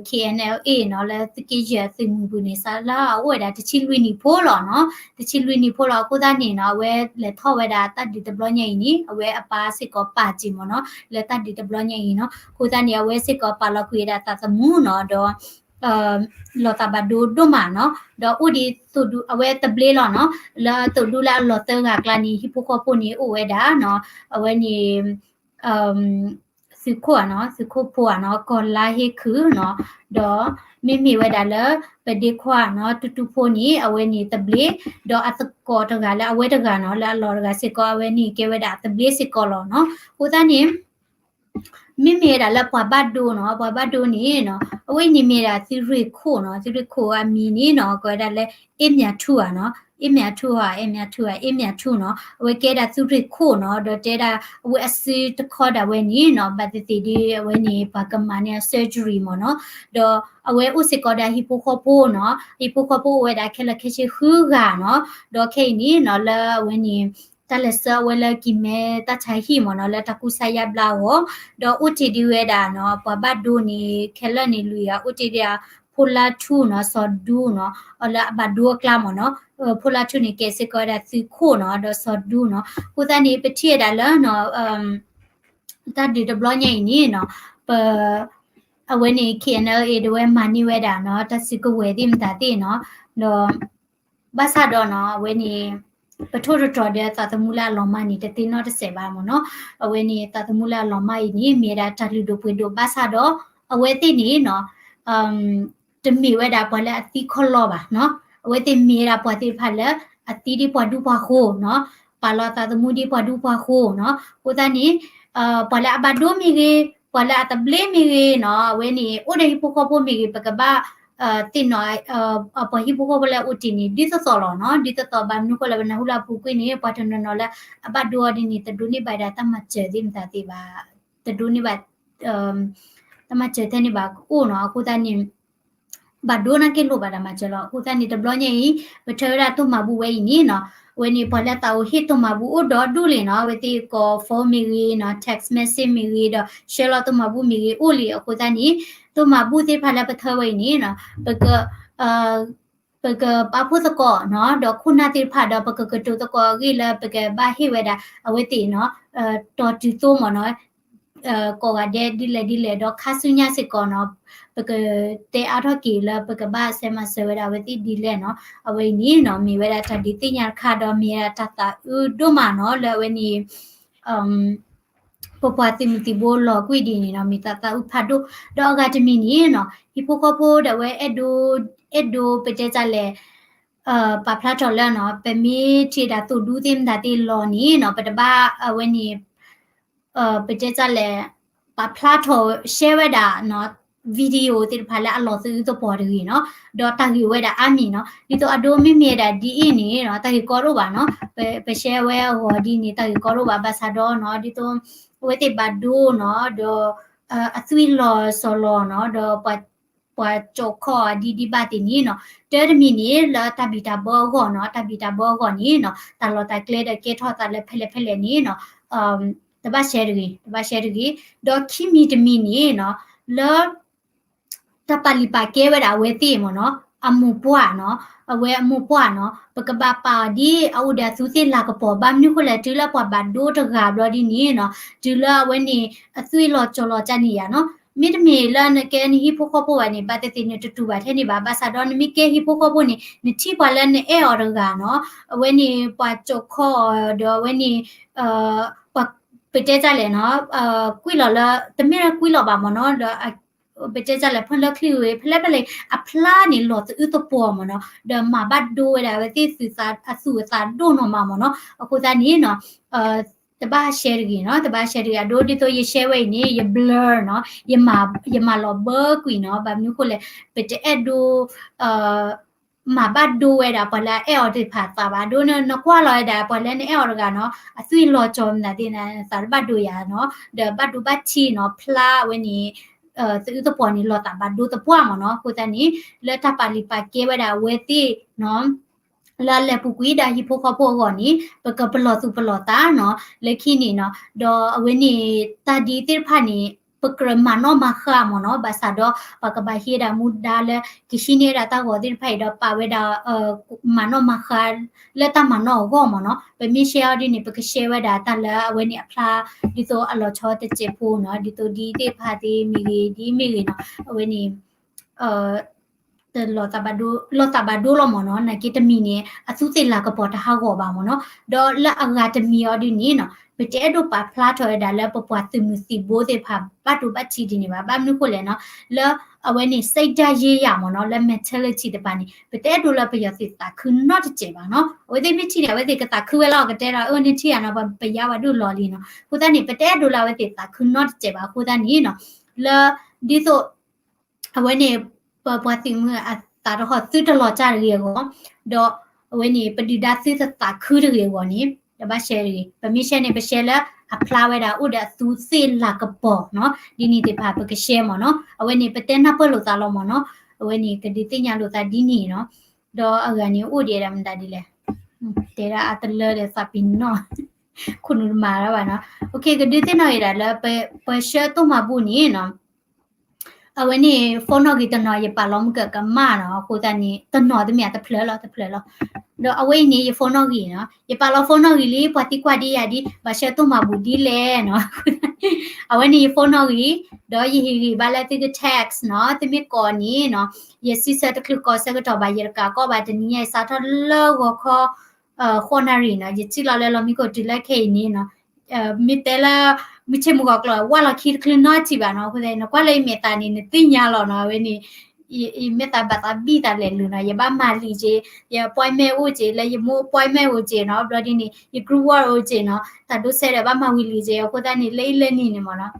KNLA နီၤ, လၢသုးက့ယဲၢ်အသုးမုၢ်ပူၤန့ၣ် စးလၢအအိၣ်ဝဲဒၣ်တဆံလွံၢ်နံၣ်ဖိလီၤနီၤ, တဆံလွံၢ်နံၣ်ဖိလီၤ, အဃိသတးန့ၣ်နီၤ, အဝဲလဲၤထီၣ်ဝဲဒၣ်တၢ်ဒုးတဘျီညါအံၤန့ၣ် အဝဲအပၢ်စ့ၢ်ကီးပာ်စ့ၢ်မ့ၢ်နီၤ, လၢတၢ်ဒုးတဘျီညါအံၤနီၤ, အဃိသတးန့ၣ် အဝဲစ့ၢ်ကီးပာ်လီၤကွံာ်ဝဲဒၣ်သးသမူနီၤ, ဒီး လီၤသးဘၣ်ဒိဒိၣ်မးနီၤ, ဒီးအိၣ်ဒံးသိၣ်ဒူ အဝဲသဘျ့လီၤနီၤ, လၢသိၣ်ဒူလၢအလီၤသၢဂၤအကျါန့ၣ် ဟံၣ်ဖိဃီဖိန့ၣ်အိၣ်ဝဲဒၣ်နီၤ, အဝဲန့ၣ် သုးခိၣ်ဧါနီၤ, သုးခိၣ်ဖိဧါနီၤ, ကီၤလါဟ့ခုၣ်နီၤ, ဒီးမ့မ့ၢ်ဝဲဒၣ်လၢ ပဒ့ခွါနီၤ, တူတူဖိန့ၣ် အဝဲန့ၣ်သဘျ့, ဒီးအသကိးတဂၤလၢအဝဲတဂၤနီၤ, လၢအလီၢ်တဂၤစ့ၢ်ကီး အဝဲန့ၣ်ကဲဝဲဒၣ်အသဘျ့စ့ၢ်ကီးလီၤနီၤ, အဃိသတးန့ၣ် မ့မ့ၢ်ဝဲဒၣ်လၢပှၤဘၣ်ဒိနီၤ, ပှၤဘၣ်ဒိန့ၣ်နီၤ, အဝဲန့ၣ်မ့ၢ်ဒၣ်သုးရ့ၣ်ခိၣ်နီၤ, သုးရ့ၣ်ခိၣ်အမံၤန့ၣ်နီၤ, ကိးဝဲဒၣ်လၢ အ့မၠးထူဧါနီၤ, အ့မၠးထူဧါ, အ့မၠးထူနီၤ, အဝဲကဲဒၣ်သုးရ့ၣ်ခိၣ်နီၤ, ဒီးတဲဒၣ်အဝဲအစုတခီဒၣ်ဝဲန့ၣ်နီၤ, ဘၣ်သ့ၣ်သ့ၣ်ဒီးအဝဲန့ၣ် ပှၤကမၤန့ၢ်အ surgery မ့ၢ်နီၤ, ဒီးအဝဲအိၣ်စ့ၢ်ကီးဒီးအဟံၣ်ဖိဃီဖိနီၤ, ဟံၣ်ဖိဃီဖိအိၣ်ဝဲဒၣ်ခဲလၢာ်ခဲဆ့ဃုဂၤနီၤ, ဒီးခဲအံၤန့ၣ်နီၤ လၢအဝဲန့ၣ် တၢ်လဲၤဆှၢအဝဲလၢကံၢ်မဲတၢ်ဆါဟံၣ်မ့ၢ်နီၤ, လၢတၢ်ကူစါယါဘျါအဂီၢ်, ဒီးအိၣ်တ့ၢ်ဒံးဝဲဒၣ်နီၤ, ပှၤဘၣ်ဒိန့ၣ် ခဲလၢာ်န့ၣ်လွံၢ်ဂၤ, အိၣ်တ့ၢ်ဒံး ဖိလါထူနီၤ, စီၤဒူနီၤ, အလၢအဘၣ်ဒိအကျါမ့ၢ်နီၤ, ဖိလါထူန့ၣ် ကဲစ့ၢ်ကီးဝဲဒၣ်သုးခိၣ်နီၤ, ဒီးစီၤဒူနီၤ, အဃိသတးန့ၣ် ပထံၣ်ဝဲဒၣ်လၢနီၤ တၢ်ဒုးတဘျီညါအံၤန့ၣ်နီၤ, ပ အဝဲန့ၣ် KNLA ဒၣ်ဝဲမၤန့ၢ်ဝဲဒၣ်နီၤ, တၢ်စုကဝဲၤသ့ၣ်မတၤသ့ၣ်နီၤ, ဒီး ဘၣ်ဆၣ်ဒီးနီၤ, အဝဲန့ၣ် ပထိၣ်သတြီၤဒီးသးသမူလၢအလီၤမၢ်န့ၣ် တသ့နီတစဲးဘၣ်မ့ၢ်နီၤ, အဝဲန့ၣ်သးသမူလၢအလီၤမၢ်အံၤန့ၣ် မ့ၢ်ဝဲဒၣ်တၢ်လုၢ်ဒိၣ်ပှ့ၤဒိၣ်ဘၣ်ဆၣ်ဒီး အဝဲသ့ၣ်န့ၣ်နီၤ တမ့ၢ်ဝဲဒၣ်ပှၤလၢအသံခီလီဘၣ်နီၤ, အဝဲသ့ၣ်မ့ၢ်ဝဲဒၣ်ပှၤသ့ၣ်တဖၣ်လၢ အသံဒ်ပှၤဒူပှၤဃိၤနီၤ, ပာ်လီၤသးသမူဒ်ပှၤဒူပှၤဃိၤနီၤ, အဃိသတးန့ၣ် ပှၤလၢအဘၣ်ဒိမ့ၢ်ဂ့ၤ, ပှၤလၢအသဘျ့မ့ၢ်ဂ့ၤနီၤ, အဝဲန့ၣ် အိၣ်ဒီးဟံၣ်ဖိဃီဖိမ့ၢ်ဂ့ၤ, ပကဘၣ်သ့ၣ်နီၣ် ပှၤဟံၣ်ဖိဃီဖိလၢအအိၣ်တ့ၢ်န့ၣ် ဒ်သိးသိးလီၤနီၤ, ဒ်သိးသိးဘၣ်မနုၤဃိလၢပနၢ်ဟူလၢအပူၤကွံာ်န့ၣ် ပှၤတနီၤနီၤလၢအဘၣ်ဒိအီၤဒ်န့ၣ် တဒိးန့ၢ်ဘၣ်ဒၣ်တၢ်မၤစၢၤသ့ၣ်မတၤသ့ၣ်ဘၣ်, တဒိးန့ၢ်ဘၣ် တၢ်မၤစၢၤထဲန့ၣ်ဘၣ်ကအိၣ်နီၤ, အဃိသတးန့ၣ် ဘၣ်ဒိနာ်က့လိၣ်ဘၣ်တၢ်မၤစၢၤလီၤ, အဃိသတးန့ၣ် တဘျီညါအံၤ ပထၢဝဲဒၣ်တိၢ်မၤဘူၣ်ဝဲအံၤန့ၣ်နီၤ, အဝဲန့ၣ် ပှၤလၢသးအိၣ်ဟ့ၣ်တိၢ်မၤဘူၣ်အိၣ်ဒီဒူၣ်လံနီၤ, အဝဲသ့ၣ်ကိး phone မ့ၢ်ဂ့ၤနီၤ, text message မ့ၢ်ဂ့ၤဒီး ဆှၢလီၤတိၢ်မၤဘူၣ်မ့ၢ်ဂ့ၤအိၣ်လံ. အဃိသတးန့ၣ် တိၢ်မၤဘူၣ်သ့ၣ်တဖၣ်လၢပထၢဝဲအံၤန့ၣ်နီၤ, ပက ပကပာ်ဖှိၣ်သကိးနီၤ, ဒီးခိၣ်နၢ်သ့ၣ်တဖၣ်ဒီး ပကကတိၤသကိးအဂ့ၢ်လၢပကဘၣ်ဟ့ၣ်ဝဲဒၣ် အဝဲသ့ၣ်နီၤ, တီၤတုၤသိမ့ၢ်နီၤ, ကိးဂၤဒဲးဒ်လဲၣ်ဒ်လဲၣ် ဒီးခါဆူညါစ့ၢ်ကီးနီၤ, ပကတဲအါထီၣ်က့ၤလၢပကဘၣ်စဲးမၤစၢၤဝဲဒၣ်အဝဲသ့ၣ်ဒ်လဲၣ်နီၤ. အဝဲအံၤန့ၣ်နီၤ မ့ၢ်ဝဲဒၣ်တၢ်ဒုးသ့ၣ်ညါတခါဒီး မ့ၢ်ဝဲဒၣ်တၢ်သးအုးဒိၣ်မးနီၤ, လၢအဝဲန့ၣ် ပပှၤသုးမုၢ်သံၣ်ဘိလီၤကွံာ်ဒ်န့ၣ်နီၤ, မ့ၢ်တၢ်သးအုးဖးဒိၣ်. ဒီးအဂၤတမံၤန့ၣ်နီၤ, ဟံၣ်ဖိဃီဖိဒီးအဝဲအဲၣ်ဒိး အဲၣ်ဒိးပတဲတၢ်လဲၣ် ပာ်ဖျါထီၣ်လၢနီၤ, ပမ့ၢ်ထံၣ်ဒၣ်သိၣ်ဒူသ့ၣ်မတၤသ့ၣ်လီၤန့ၣ်နီၤ, ပတဘၣ်အဝဲန့ၣ် ပတဲတၢ်လဲၣ် ပာ်ဖျါထီၣ်ရှဲဝဲဒၣ်နီၤ, video သ့ၣ်တဖၣ်လၢအလီၤသးအုးသပှၢ်တဂ့ၤနီၤ, ဒီးတၢ်ဂ့ၢ်ဝဲဒၣ်အါမံၤနီၤ, ဒ်သိးအဒိမ့မ့ၢ်ဒၣ်ဒ်အံၤန့ၣ်နီၤ, တၢ်ဂ့ၢ်ကီဒိၣ်ဘၣ်နီၤ, ပ ပရှဲဝဲအဂီၢ်ဒ်န့ၣ် တၢ်ဂ့ၢ်ကီဒိၣ်ဘၣ် ဘၣ်ဆၣ်ဒီးနီၤ, ဒ်သိး အဝဲသ့ၣ်ဘၣ်ဒိနီၤ, ဒီး အသွံၣ်လီၤစီၤလီၤနီၤ, ဒီး ပှၤကၠိခီၣ်ဒ်ဒ်ဘၣ်သ့ၣ်န့ၣ်နီၤ, တၢ်တမံၤန့ၣ် လၢတၢ်ဘံၣ်တၢ်ဘၢအဂီၢ်နီၤ, တၢ်ဘံၣ်တၢ်ဘၢအဂီၢ်န့ၣ်နီၤ, တၢ်လီၢ်တၢ်ကျဲဒီးကဲထီၣ်သးလၢဖဲလဲၣ်ဖဲလဲၣ်န့ၣ်နီၤ, တဘၣ်ရှဲတဂ့ၤ, တဘၣ်ရှဲတဂ့ၤ, ဒီးခံမံၤတမံၤန့ၣ်နီၤ, လၢ တၢ်ပာ်လုၢ်ပာ်ကဲဝဲဒၣ်အဝဲသ့ၣ်မ့ၢ်နီၤ, အမိၢ်ပှၢ်နီၤ, အဝဲအမိၢ်ပှၢ်နီၤ, ပကဘၣ်ပာ်အီၤဒ်အအိၣ်ဒီးအသူးသ့ၣ်လၤကပီၤ, ဘၣ်မနုၤဃိလဲၣ် တုၤလၢပှၤဘၣ်ဒိတဂၤဘျီဒ်န့ၣ်နီၤ, တုၤလၢအဝဲန့ၣ် အသွံၣ်လီၤစီၤလီၤကန့ၣ်ယါနီၤ, မ့တမ့ၢ်လၢနကဲနဟံၣ်ဖိဃီဖိဘၣ်န့ၣ် ဘၣ်သ့ၣ်သ့ၣ်နတတူၢ်ဘၣ်ထဲန့ၣ်ဘၣ်, ဘၣ်ဆၣ်ဒီးနမ့ၢ်ကဲဟံၣ်ဖိဃီဖိန့ၣ် နထံၣ်ပှၤလၢနအဲၣ်အီၤတဂၤနီၤ, အဝဲန့ၣ် ပှၤကၠိခီၣ်အီၤဒီးအဝဲန့ၣ် ပတဲတၢ်လဲၣ်နီၤ, ကွံာ်လီၤလၢ တမ့ၢ်လၢကွံာ်လီၤဘၣ်မ့ၢ်နီၤ, ဒီး ပတဲတၢ်လဲၣ် ဖဲလၢချံဝ့ၤ ဖဲလဲၣ်ဖဲလဲၣ် အဖျါန့ၣ်လီၤသးအုးသပှၢ်မ့ၢ်နီၤ, ဒီးမၤဘၣ်ဒိဝဲဒၣ်အဝဲသ့ၣ်အသူၣ်အသးဒိၣ်နီၢ်မးမ့ၢ်နီၤ, အဃိသတးန့ၣ်နီၤ တဘၣ်ရှဲတဂ့ၤနီၤ, တဘၣ်ရှဲတဂ့ၤ, အဒိဒ်သိးယရှဲဝဲအံၤန့ၣ် ယ blur နီၤ, ယမၤလီၤဘၢကွံာ်နီၤ, ဘၣ်မနုၤဃိလဲၣ် ပတအဲၣ်ဒိး မၤဘၣ်ဒိဝဲဒၣ်ပှၤလၢအအဲၣ်အီၤသ့ၣ်တဖၣ်အသးဘၣ်, အဒိနကွၢ်လီၤဝဲဒၣ်ပှၤလၢနအဲၣ်အီၤတဂၤနီၤ, အသွံၣ်လီၤစီၤမနုၤသ့ၣ်န့ၣ် နသးတဘၣ်ဒိယၤနီၤ, ဒီးဘၣ်ဒိဘၣ်ထံးနီၤ, ဖျါဝဲန့ၣ် သးအုးသပှၢ်န့ၣ် လီၤသးဘၣ်ဒိသပှၢ်မ့ၢ်နီၤ, အဃိသတးန့ၣ် လၢတၢ်ပာ်လုၢ်ပာ်ကဲဝဲဒၣ်အဝဲသ့ၣ်နီၤ လၢအလဲၤပူၤကွံာ်ဒၣ်ဟံၣ်ဖိဃီဖိအဂီၢ်န့ၣ် ပကပလီၢ်သူၣ်ပလီၢ်သးနီၤ, လၢခံန့ၣ်နီၤ, ဒီးအဝဲန့ၣ် တၢ်ဒ်သ့ၣ်တဖၣ်န့ၣ် ပကြၢးမၤနီၣ်မၤဃါမ့ၢ်နီၤ, ဘၣ်ဆၣ်ဒီး ပှၤကဘၣ်ဟံးဒၣ်မူဒါလၢ ကဟံးန့ၢ်ဒၣ်တၢ်ဂီၤသ့ၣ်တဖၣ်အံၤဒီး ပာ်ဝဲဒၣ် မၤနီၣ်မၤဃါ လၢတၢ်မၤနီၣ်အဂီၢ်မ့ၢ်နီၤ, ပမ့ၢ်ရှဲအီၤဒ်န့ၣ် ပကရှဲဝဲဒၣ်တၢ်လၢအဝဲန့ၣ်အဖျါ ဒ်သိးအလီၤဆီတစဲးဖိနီၤ, ဒ်သိးဒ်သ့ၣ်တဖၣ်သ့ၣ်မ့ၢ်ဂ့ၤ ဒ်မ့ၢ်ဂ့ၤနီၤ, အဝဲန့ၣ် တလီၤသးဘၣ်ဒိ လီၤသးဘၣ်ဒိလီၤမ့ၢ်နီၤ, နာ်က့တမံၤန့ၣ် အသူးသ့ၣ်လၤကပီၤတဟးဂီၤဘၣ်မ့ၢ်နီၤ, ဒီးလၢအဂၤတမံၤအီၤဒ်န့ၣ်နီၤ, ပတအဲၣ်ဒိးပာ်ဖျါထီၣ်ဝဲဒၣ်လၢပပှၤသုးမုၢ်သံၣ်ဘိသ့ၣ်တဖၣ် ဘၣ်ဒိဘၣ်ထံးဒ်န့ၣ်ဘၣ်, ဘၣ်မနုၤဃိလဲၣ်နီၤ, လၢအဝဲန့ၣ် စိတ်ဓာတ်ရေးရာ မ့ၢ်နီၤ, လၢ mentality တပၤန့ၣ် ပတအဲၣ်ဒိးလၢပယီၤသုးသးခုနီတစဲးဘၣ်နီၤ, အဝဲသ့ၣ်မ့ၢ်ထံၣ်န့ၣ် အဝဲသ့ၣ်ကသးခုဝဲလီၤ, ကတဲဒီး အၢ နထံၣ်ယါနီၤ, ပယါဝဲဒိၣ်လီၤလံနီၤ, အဃိသတးန့ၣ် ပတအဲၣ်ဒိးလၢအဝဲသ့ၣ်သးခုနီတစဲးဘၣ်, အဃိသတးန့ၣ်နီၤ, လၢ ဒ်သိး အဝဲန့ၣ် ပပှၤသုးမုၢ်အသးတဟီၣ်သုတလီၤတၢ်တဂ့ၤအဂီၢ်, ဒီးအဝဲန့ၣ် ပဒုၣ်ဒါသုတသးခုတဂ့ၤအဂီၢ်န့ၣ် တဘၣ်ရှဲတဂ့ၤ, ပမ့ၢ်ရှဲန့ၣ် ပရှဲလၢအဖျါဝဲဒၣ်အိၣ်ဒီးအသူးသ့ၣ်လၤကပီၤနီၤ, ဒ်န့ၣ်သ့ၣ်တဖၣ်ပကရှဲမ့ၢ်နီၤ, အဝဲန့ၣ် ပတဲနၢ်ပၢၢ်လိာ်သးလီၤမ့ၢ်နီၤ, အဝဲန့ၣ် ကဒုးသ့ၣ်ညါလိာ်သးဒ်န့ၣ်နီၤ, ဒီးအဂၤန့ၣ်အိၣ်ဒံးဒၣ်မတၤဒ်လဲၣ်, တဲဒၣ်အတလၢဒီးသးပ့ၤနီၣ် ခိၣ်နူာ်တမၤလၢၤဘၣ်နီၤ, ကဒုးသ့ၣ်နီၣ်ဂ့ၤဒၣ်လၢပ ပဆှၢတိၢ်မၤဘူၣ်န့ၣ်နီၤ အဝဲန့ၣ် phone နီၣ်ဂံၢ်တနီၤ ယပာ်လီၤမုၢ်ကကမၣ်နီၤ, အဃိသတးန့ၣ် တနီၤတမ့ၢ်တဖျၢၣ်လီၤ တဖျၢၣ်လီၤ, ဒီးအဝဲအံၤန့ၣ် ယ phone နီၣ်ဂံၢ်နီၤ, ယပာ်လီၤ phone နီၣ်ဂံၢ်လံ ပှၤသံကွၢ်ဒ်ယၤဒ် ဘၣ်ဆှၢတိၢ်မၤဘူၣ်ဒ်လဲၣ်နီၤ, အဝဲန့ၣ် ယ phone နီၣ်ဂံၢ်, ဒီးယဟ့ၣ်ဂံၢ်ဘါလၢသုက text နီၤ, သုမ့ၢ်ကိးန့ၣ်နီၤ, ယစံးဆၢတချုးကိးဆၢကတီၢ်ဘၣ် ယတကးကီးဘၣ်တနံၤညါ ယစးထီၣ်လၢဂီၤခီ ဃိးနၣ်ရံၣ်နီၤ, ယစံၣ်လီၤလၢလီၢ်မံခိၣ်တုၤလၢခဲအံၤန့ၣ်နီၤ, မ့ၢ်တဲလၢ မုၢ်ဆ့ၣ်မုၢ်ဂီၤကျိၤ ဝၣ်လီၤခံတချုးနီတစဲးဘၣ်နီၤ, အဃိသတး နကွၢ်လၢယမဲာ်သးန့ၣ် နသ့ၣ်ညါလီၤနီၤ, အဝဲန့ၣ် ယမဲာ်သးဘၣ်သးဘံၣ်သးလဲၤလိၤနီၤ, ယဘၣ်မၤလံာ်က့ၤ, ယ appointment အိၣ်က့ၤ လၢယမိၢ် appointment အိၣ်က့ၤနီၤ, ဘျီဒ်န့ၣ် ယ group work အိၣ်က့ၤနီၤ, တၢ်ဒိးစဲးဒီးဘၣ်မၤဝံၤလံာ်က့ၤ, အဃိသတးန့ၣ် လၢအံၤလၢနံၤန့ၣ်မ့ၢ်နီၤ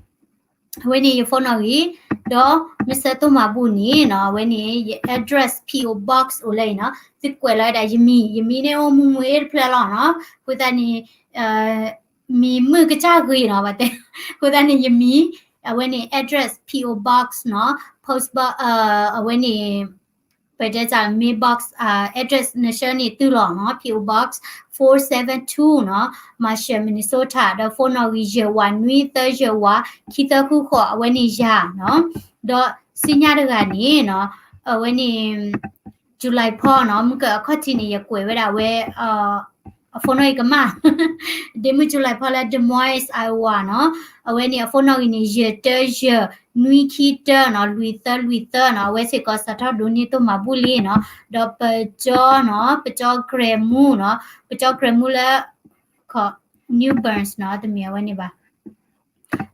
အဝဲန့ၣ် ယ phone နီၣ်ဂံၢ်, ဒီးမ့ၢ်ဆှၢတိၢ်မၤဘူၣ်န့ၣ်နီၤ, အဝဲန့ၣ် ယ address P O Box အိၣ်လၢအံၤနီၤ, သုကွဲးလီၤဝဲဒၣ်ယမံၤ, ယမံၤန့ၣ်အိၣ်မူမူအ့ၣ်တဖျၢၣ်လီၤနီၤ, အဃိသတးန့ၣ် မံၤမုၣ်ကစၢ်ဂ့ၤနီၤ, ဘၣ်တဲ, အဃိသတးန့ၣ် ယမံၤ, အဝဲန့ၣ် address P O Box နီၤ, post box အဝဲန့ၣ် ပတဲတၢ် mailbox address နဆှၢန့ၢ်သုလီၤနီၤ, P O Box four seven two နီၤ, Marshall, Minnesota, ဒီး phone နီၣ်ဂံၢ် ယဲၢ်ဝးနွံသၢယဲၢ်ဝး ခံသၢဃုဃိး အဝဲန့ၣ်ယၤနီၤ, ဒီးစံညါတဂၤန့ၣ်နီၤ, အဝဲန့ၣ် July ဖီနီၤ, မုၢ်ကအခီၣ်ထံးန့ၣ် ယကွဲးဝဲဒၣ်ဝဲ အ phone နီၣ်ဂံၢ်ကမၣ်, ဒ့မုၣ် July ဖီလၢ Des Moines, Iowa နီၤ, အဝဲန့ၣ်အ phone နီၣ်ဂံၢ်န့ၣ် ယဲၢ်တၢယဲၢ် နွံခံတၢနီၤ, လွံၢ်သၢလွံၢ်သၢနီၤ, အဝဲစ့ၢ်ကီးစးထီၣ်ဒိးန့ၢ်တိၢ်မၤဘူၣ်လံနီၤ, ဒီးပကၠီနီၤ, ပကၠီ Grandma နီၤ, ပကၠီ Grandma လၢ New Bern နီၤ, တမ့ၢ်အဝဲန့ၣ်ဘၣ်,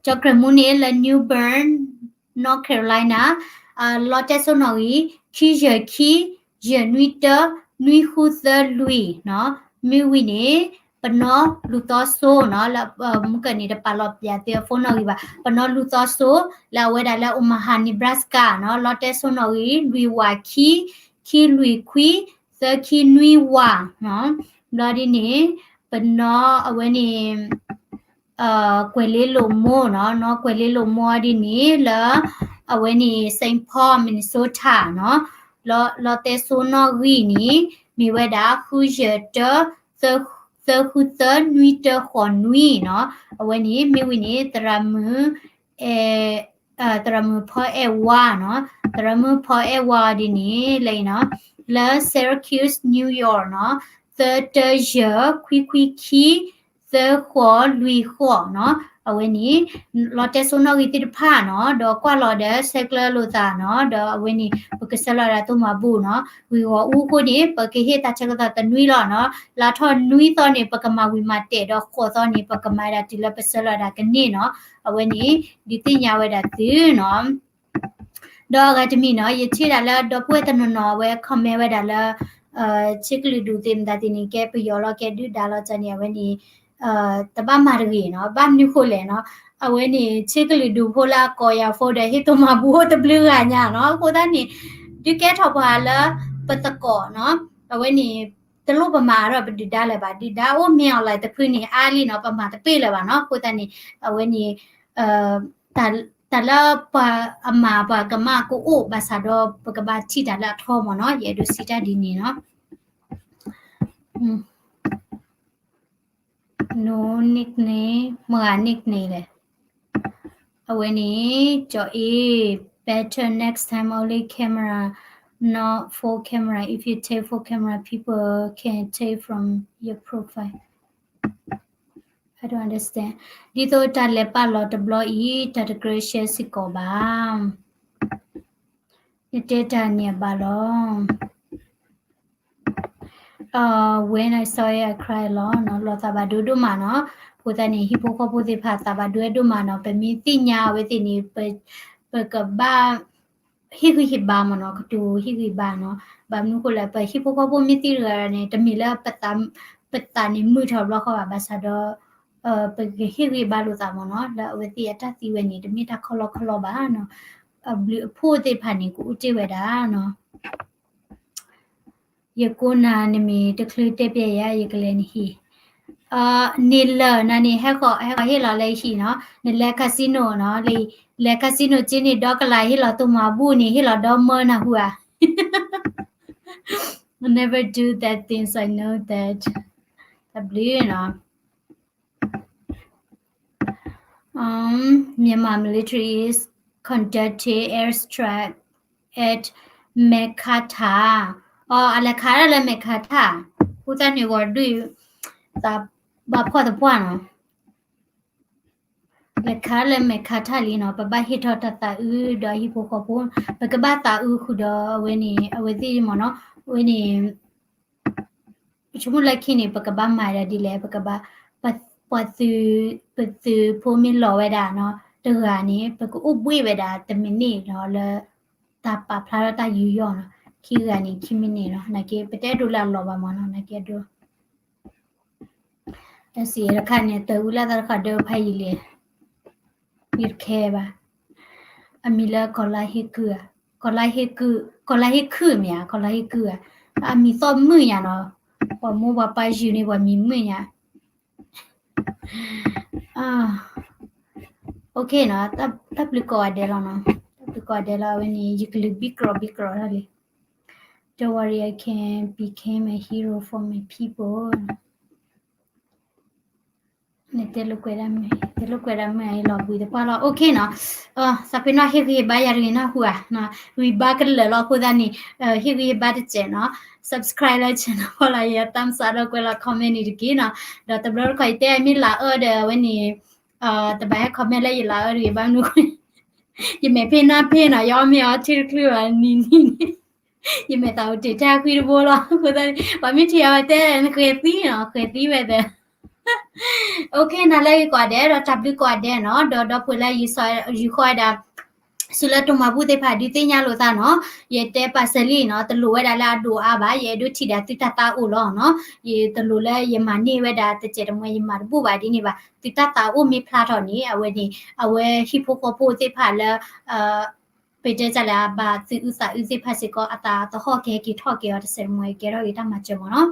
ကၠီ Grandma န့ၣ်လၢ New Bern, North Carolina, လီတဲစိနီၣ်ဂံၢ် ခံယဲၢ်ခံ ယဲၢ်နွံတၢ နွံဃုသၢလွံၢ်နီၤ, မ့ၢ်ဝံၤန့ၣ် ပနီၢ်လူၤသီစိနီၤ, လၢမုၢ်ကန့ၣ် တပာ်လီၤပၠးသုအ phone နီၣ်ဂံၢ်ဘၣ်, ပနီၢ်လူၤသီစိ လၢအဝဲဒၣ်လၢ Omaha, Nebraska နီၤ, လီတဲစိနီၣ်ဂံၢ် လွံၢ်ဝးခံ ခံလွံၢ်ခွံ သၢခံနွံဝးနီၤ, ဘျီဒ်န့ၣ် ပနီၢ်အဝဲန့ၣ် ကွဲၤလ့လိာ်မိၢ်နီၤ, နီၢ်ကွဲၤလ့လိာ်မိၢ်ဒ်န့ၣ် လၢ အဝဲန့ၣ် Saint Paul, Minnesota နီၤ, လီတဲစိနီၣ်ဂံၢ်န့ၣ် မ့ၢ်ဝဲဒၣ် ဃုယဲၢ်တၢ သၢဃုသၢ နွံတၢဃိးနွံနီၤ, အဝဲန့ၣ် မ့ၢ်ဝံၤန့ၣ် သရၣ်မုၣ် သရၣ်မုၣ်ဖီအဲၣ်ဝါနီၤ, သရၣ်မုၣ်ဖီအဲၣ်ဝါဒ်န့ၣ် လၢအံၤနီၤ, လၢ Syracuse, New York နီၤ, သၢတၢယဲၢ် ခွံခွံခံ သၢဃိးလွံၢ်ဃိးနီၤ, အဝဲန့ၣ် လီတဲစိနီၣ်ဂံၢ်သ့ၣ်တဖၣ်နီၤ, ဒီးကွၢ်လီၤဒီးဆဲးကျၢလိာ်သးနီၤ, ဒီးအဝဲန့ၣ် ပကဆှၢလီၤဒၣ်တိၢ်မၤဘူၣ်နီၤ, ဂ့ၢ်ဂီၢ်အူအဃိန့ၣ် ပကဟ့ၣ်တၢ်ဆၢကတီၢ်တနွံလီၤနီၤ, လါထီၣ်နွံသီန့ၣ် ပကမၤဝံၤမၤတဲာ်ဒီး ဃိးသီန့ၣ် ပကမၤဒၣ်တုၤလၢပဆှၢလီၤဒၣ်ကန့ၢ်နီၤ, အဝဲန့ၣ် ဒုးသ့ၣ်ညါဝဲဒၣ်သုနီၤ. ဒီးအဂၤတမံၤနီၤ, ယထံၣ်ဒၣ်လၢဒီပုၢ်ဝဲၢ်တနီၤနီၤ အဝဲ comment ဝဲဒၣ်လၢ ဆ့ကလုာ်ဒူၣ်သ့ၣ်မတၤသ့ၣ်န့ၣ် ကဲပယီၤလီၤ ကဲဒုၣ်ဒါလီၤန့ၣ် အဝဲန့ၣ် တဘၣ်မၤတဂ့ၤနီၤ, ဘၣ်မနုၤဃိလဲၣ်နီၤ, အဝဲန့ၣ် ဆ့ကလုာ်ဒူၣ်ဖိလၢအကိးယၤဖိဒီး ဟ့ၣ်တိၢ်မၤဘူၣ်အိၣ်တဘျုးဂၤညါနီၤ, အဃိသတးန့ၣ် ဒုးကဲထီၣ်ပှၤလၢပသကိးနီၤ, အဝဲန့ၣ် တလိၣ်ပမၤအါထီၣ်ပဒုၣ်ဒါလၢၤဘၣ်, ဒုၣ်ဒါအိၣ် မင်းအောင်လှိုင် တဖုန့ၣ် အါလံနီၤ, ပမၤတပ့ၢ်လၢၤဘၣ်နီၤ, အဃိသတးန့ၣ် အဝဲန့ၣ် တၢ်လၢပှၤအမၤပှၤကမၣ်ကအိၣ်ဘၣ်ဆၣ်ဒီး ပကဘၣ်ထံၣ်တၢ်လၢအထီမ့ၢ်နီၤ, ယအဲၣ်ဒိးစံးတၢ်ဒ်န့ၣ်နီၤ. No nickname, မတၤ nickname လဲၣ်. အဝဲန့ၣ် ကၠီအ့ better next time only camera, not full camera. If you take full camera, people can take from your profile. I don't understand. ဒ်သိးတၢ်လဲၤပာ်လီၤတဘျီအံၤ တၢ်တကြၢး share စ့ၢ်ကီးဘၣ်. နတဲတၢ်န့ၣ်အဘၣ်လီၤ. When I saw it, I cried a lot နီၤ, လီၤသးဘၣ်ဒိဒိၣ်မးနီၤ. အဃိသတးန့ၣ် ဟံၣ်ဖိဃီဖိသ့ၣ်တဖၣ် သးဘၣ်ဒိဒိၣ်မးနီၤ, ပမ့ၢ်သ့ၣ်ညါအဝဲသ့ၣ်န့ၣ် ပကဘၣ် ဟ့ၣ်ဂံၢ်ဟ့ၣ်ဘါမ့ၢ်နီၤ, ကတိၤဟ့ၣ်ဂံၢ်ဘါနီၤ. ဘၣ်မနုၤဃိလဲၣ်, ပဟံၣ်ဖိဃီဖိမ့ၢ်သံတဂၤန့ၣ် တမ့ၢ်လၢ ပသးန့ၣ်မုာ်ထီၣ်ဘျီဃီဘၣ်, ဘၣ်ဆၣ်ဒီး ပကဟ့ၣ်ဂံၢ်ဘါလိာ်သးမ့ၢ်နီၤ, လၢအဝဲသ့ၣ်အတၢ်သံဝဲန့ၣ် တမ့ၢ်တၢ်ခီလီခီလီဘၣ်နီၤ. အဘျုးအဖှိၣ်သ့ၣ်တဖၣ်န့ၣ် ကအိၣ်တ့ၢ်ဝဲဒၣ်နီၤ. ယကိးနၤနမ့ၢ်တချုးတဲပျဲယၤ ယကလဲၤနဟံၣ်, န့ၣ်လၢနၤန့ၣ် ဟဲဃီၤ ဟဲဃီၤဟ့ၣ်လီၤလၢဟံၣ်နီၤ, နလဲၤ casino နီၤ, လဲၤ casino က့န့ၣ် ဒီကလးဟ့ၣ်လီၤတိၢ်မၤဘူၣ်န့ၣ် ဟ့ၣ်လီၤဒီမၢနၢ်ဟူဧါ. I never do that things, I know that. တၢ်ဘျုးနီၤ. Um, Myanmar military is conducting airstrike at မဲခါထၣ်. အီၤ အလဲၤခးဒၣ်လၢမဲခါထၣ်, အဃိသတးန့ၣ်ဂီၤဒုး သးဘၣ်ဖှီၣ်သပှၢ်နီၤ. လဲၤခးလၢမဲခါထၣ်လံနီၤ, ပဘၣ်ဟ့ၣ်ထီၣ်တၢ်သးအုးဒီးဟံၣ်ဖိဃီဖိ, ပကဘၣ်သးအုးဃုာ်ဒီးအဝဲန့ၣ် အဝဲသ့ၣ်မ့ၢ်နီၤ, အဝဲန့ၣ် ပဆိကမိၣ်လၢခံန့ၣ် ပကဘၣ်မၤဒၣ်ဒ်လဲၣ်, ပကဘၣ် ပှၤသုး ပသုးဖိမ့ၢ်လီၤဝဲဒၣ်နီၤ တဂၤန့ၣ် ပကအိၣ်ဘှံးဝဲဒၣ်တမံးနံးနီၤ လၢတၢ်ပာ်ဖျါထီၣ်တၢ်ယူးယီၣ်နီၤ, ခံဂၤန့ၣ် ခံမံးနံးနီၤ, နာ်က့ ပတအဲၣ်ဒိးလၢအလီၤဘၣ်မ့ၢ်နီၤ, နာ်က့အဒိ တၢ်စံးတခါန့ၣ် တၢ်အုးလၢသးတခါဒၢဖးယံာ်လံ, ယတခဲဘၣ်. အမံၤလၢကီၤလါဟ့ၣ်ကုၢ်ဧါ, ကီၤလါဟ့ၣ်ကုၢ်, ကီၤလါဟ့ၣ်ခုၣ်မ့ၢ်ဧါ, ကီၤလါဟ့ၣ်ကုၢ်ဧါ, အမံၤသီၣ်မုာ်ညါနီၤ, ပှၤမိၢ်ပှၤပၢ်ယုၢ်န့ၣ် ပှၤမံၤမုာ်ညါ. OK နီၤ, တၢ်ဘျုးကိးဂၤဒဲးလီၤနီၤ, တၢ်ဘျုးကိးဂၤဒဲးလီၤ, အဝဲန့ၣ် ယကလုၢ်ဘံၣ်ကြီဘံၣ်ကြီထီၣ်လံ. Don't worry, I can became a hero for my people. နတဲလိာ်ကွဲးဒၣ်မ့ၢ် တဲလိာ်ကွဲးဒၣ်မ့ၢ်အလီၤဘှံးသပှၢ်လီၤ. OK နီၤ, သးပ့ၤနီၣ်ဟ့ၣ်ဂံၢ်ဟ့ၣ်ဘါယၤတဂ့ၤနီၢ်ဟူဧါ, ဂံၢ်ဘါကလၢာ်လီၤအဃိသတးန့ၣ် ဟ့ၣ်ဂံၢ်ဟ့ၣ်ဘါတစဲးနီၤ, subscribe လၢ channel ဖီလာ်ယၤ thumbs up ဒီးကွဲးလီၤ comment န့ၣ်တက့ၢ်နီၤ, ဒီးတဘျီတခီၣ်ယတဲမ့ၢ်လၤအၢဒီးအဝဲန့ၣ် တဘၣ်ဟဲ comment လၢယလၤအၢတဂ့ၤ ဘၣ်မနုၤ ယမဲာ်ဖ့ၣ်နၢ်ဖ့ၣ်နီၤ, ယအီၣ်မ့ၤအီထံတချုးဘၣ်နံၤနံၤန့ၣ်, ယမဲာ်သးအိၣ်တ့ၢ်ထဲအခွံတဘိလီၤ. အဃိသတးန့ၣ် ပှၤမ့ၢ်ထံၣ်အီၤတဲ နဃဲၤသံနီၤ, ဃဲၤသံဝဲသ့ၣ်. OK နၤလၢဂ့ၤကိးဂၤဒဲး ဒီးတၢ်ဘျုးကိးဂၤဒဲးနီၤ, ဒီးဒီပုၢ်ဝဲၢ်လၢ ယူၤဃီဝဲဒၣ် စုလၢတိၢ်မၤဘူၣ်သ့ၣ်တဖၣ် ဒုးသ့ၣ်ညါလိာ်သးနီၤ, ယတဲပာ်စၢၤလံနီၤ, တလိၣ်ဝဲဒၣ်လၢအဒိၣ်အါဘၣ်, ယအဲၣ်ဒိးထံၣ်ဒၣ်သုတၢ်သးအိၣ်လီၤနီၤ, ယတလိၣ်လၢယမၤန့ၢ်ဝဲဒၣ်တစဲးတမှဲ ယမၤတဘူၣ်ဘၣ်ဒ်န့ၣ်ဘၣ်, သုတၢ်သးအိၣ်မ့ၢ်ဖျါထီၣ်န့ၣ် အဝဲန့ၣ် အဝဲဟံၣ်ဖိဃီဖိသ့ၣ်တဖၣ်လၢ ပတဲတၢ်လၢအဘၣ်သုးအုးသးအုးသ့ၣ်တဖၣ်စ့ၢ်ကီး အသးသဟီၣ်ကဟဲက့ၤထီၣ်က့ၤအီၤတစဲးတမှဲ ကဲထီၣ်က့ၤတၢ်မၤစၢၤမးနီ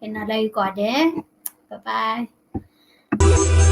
ၤ, နၤလၢဂ့ၤကိးဂၤဒဲး, bye bye.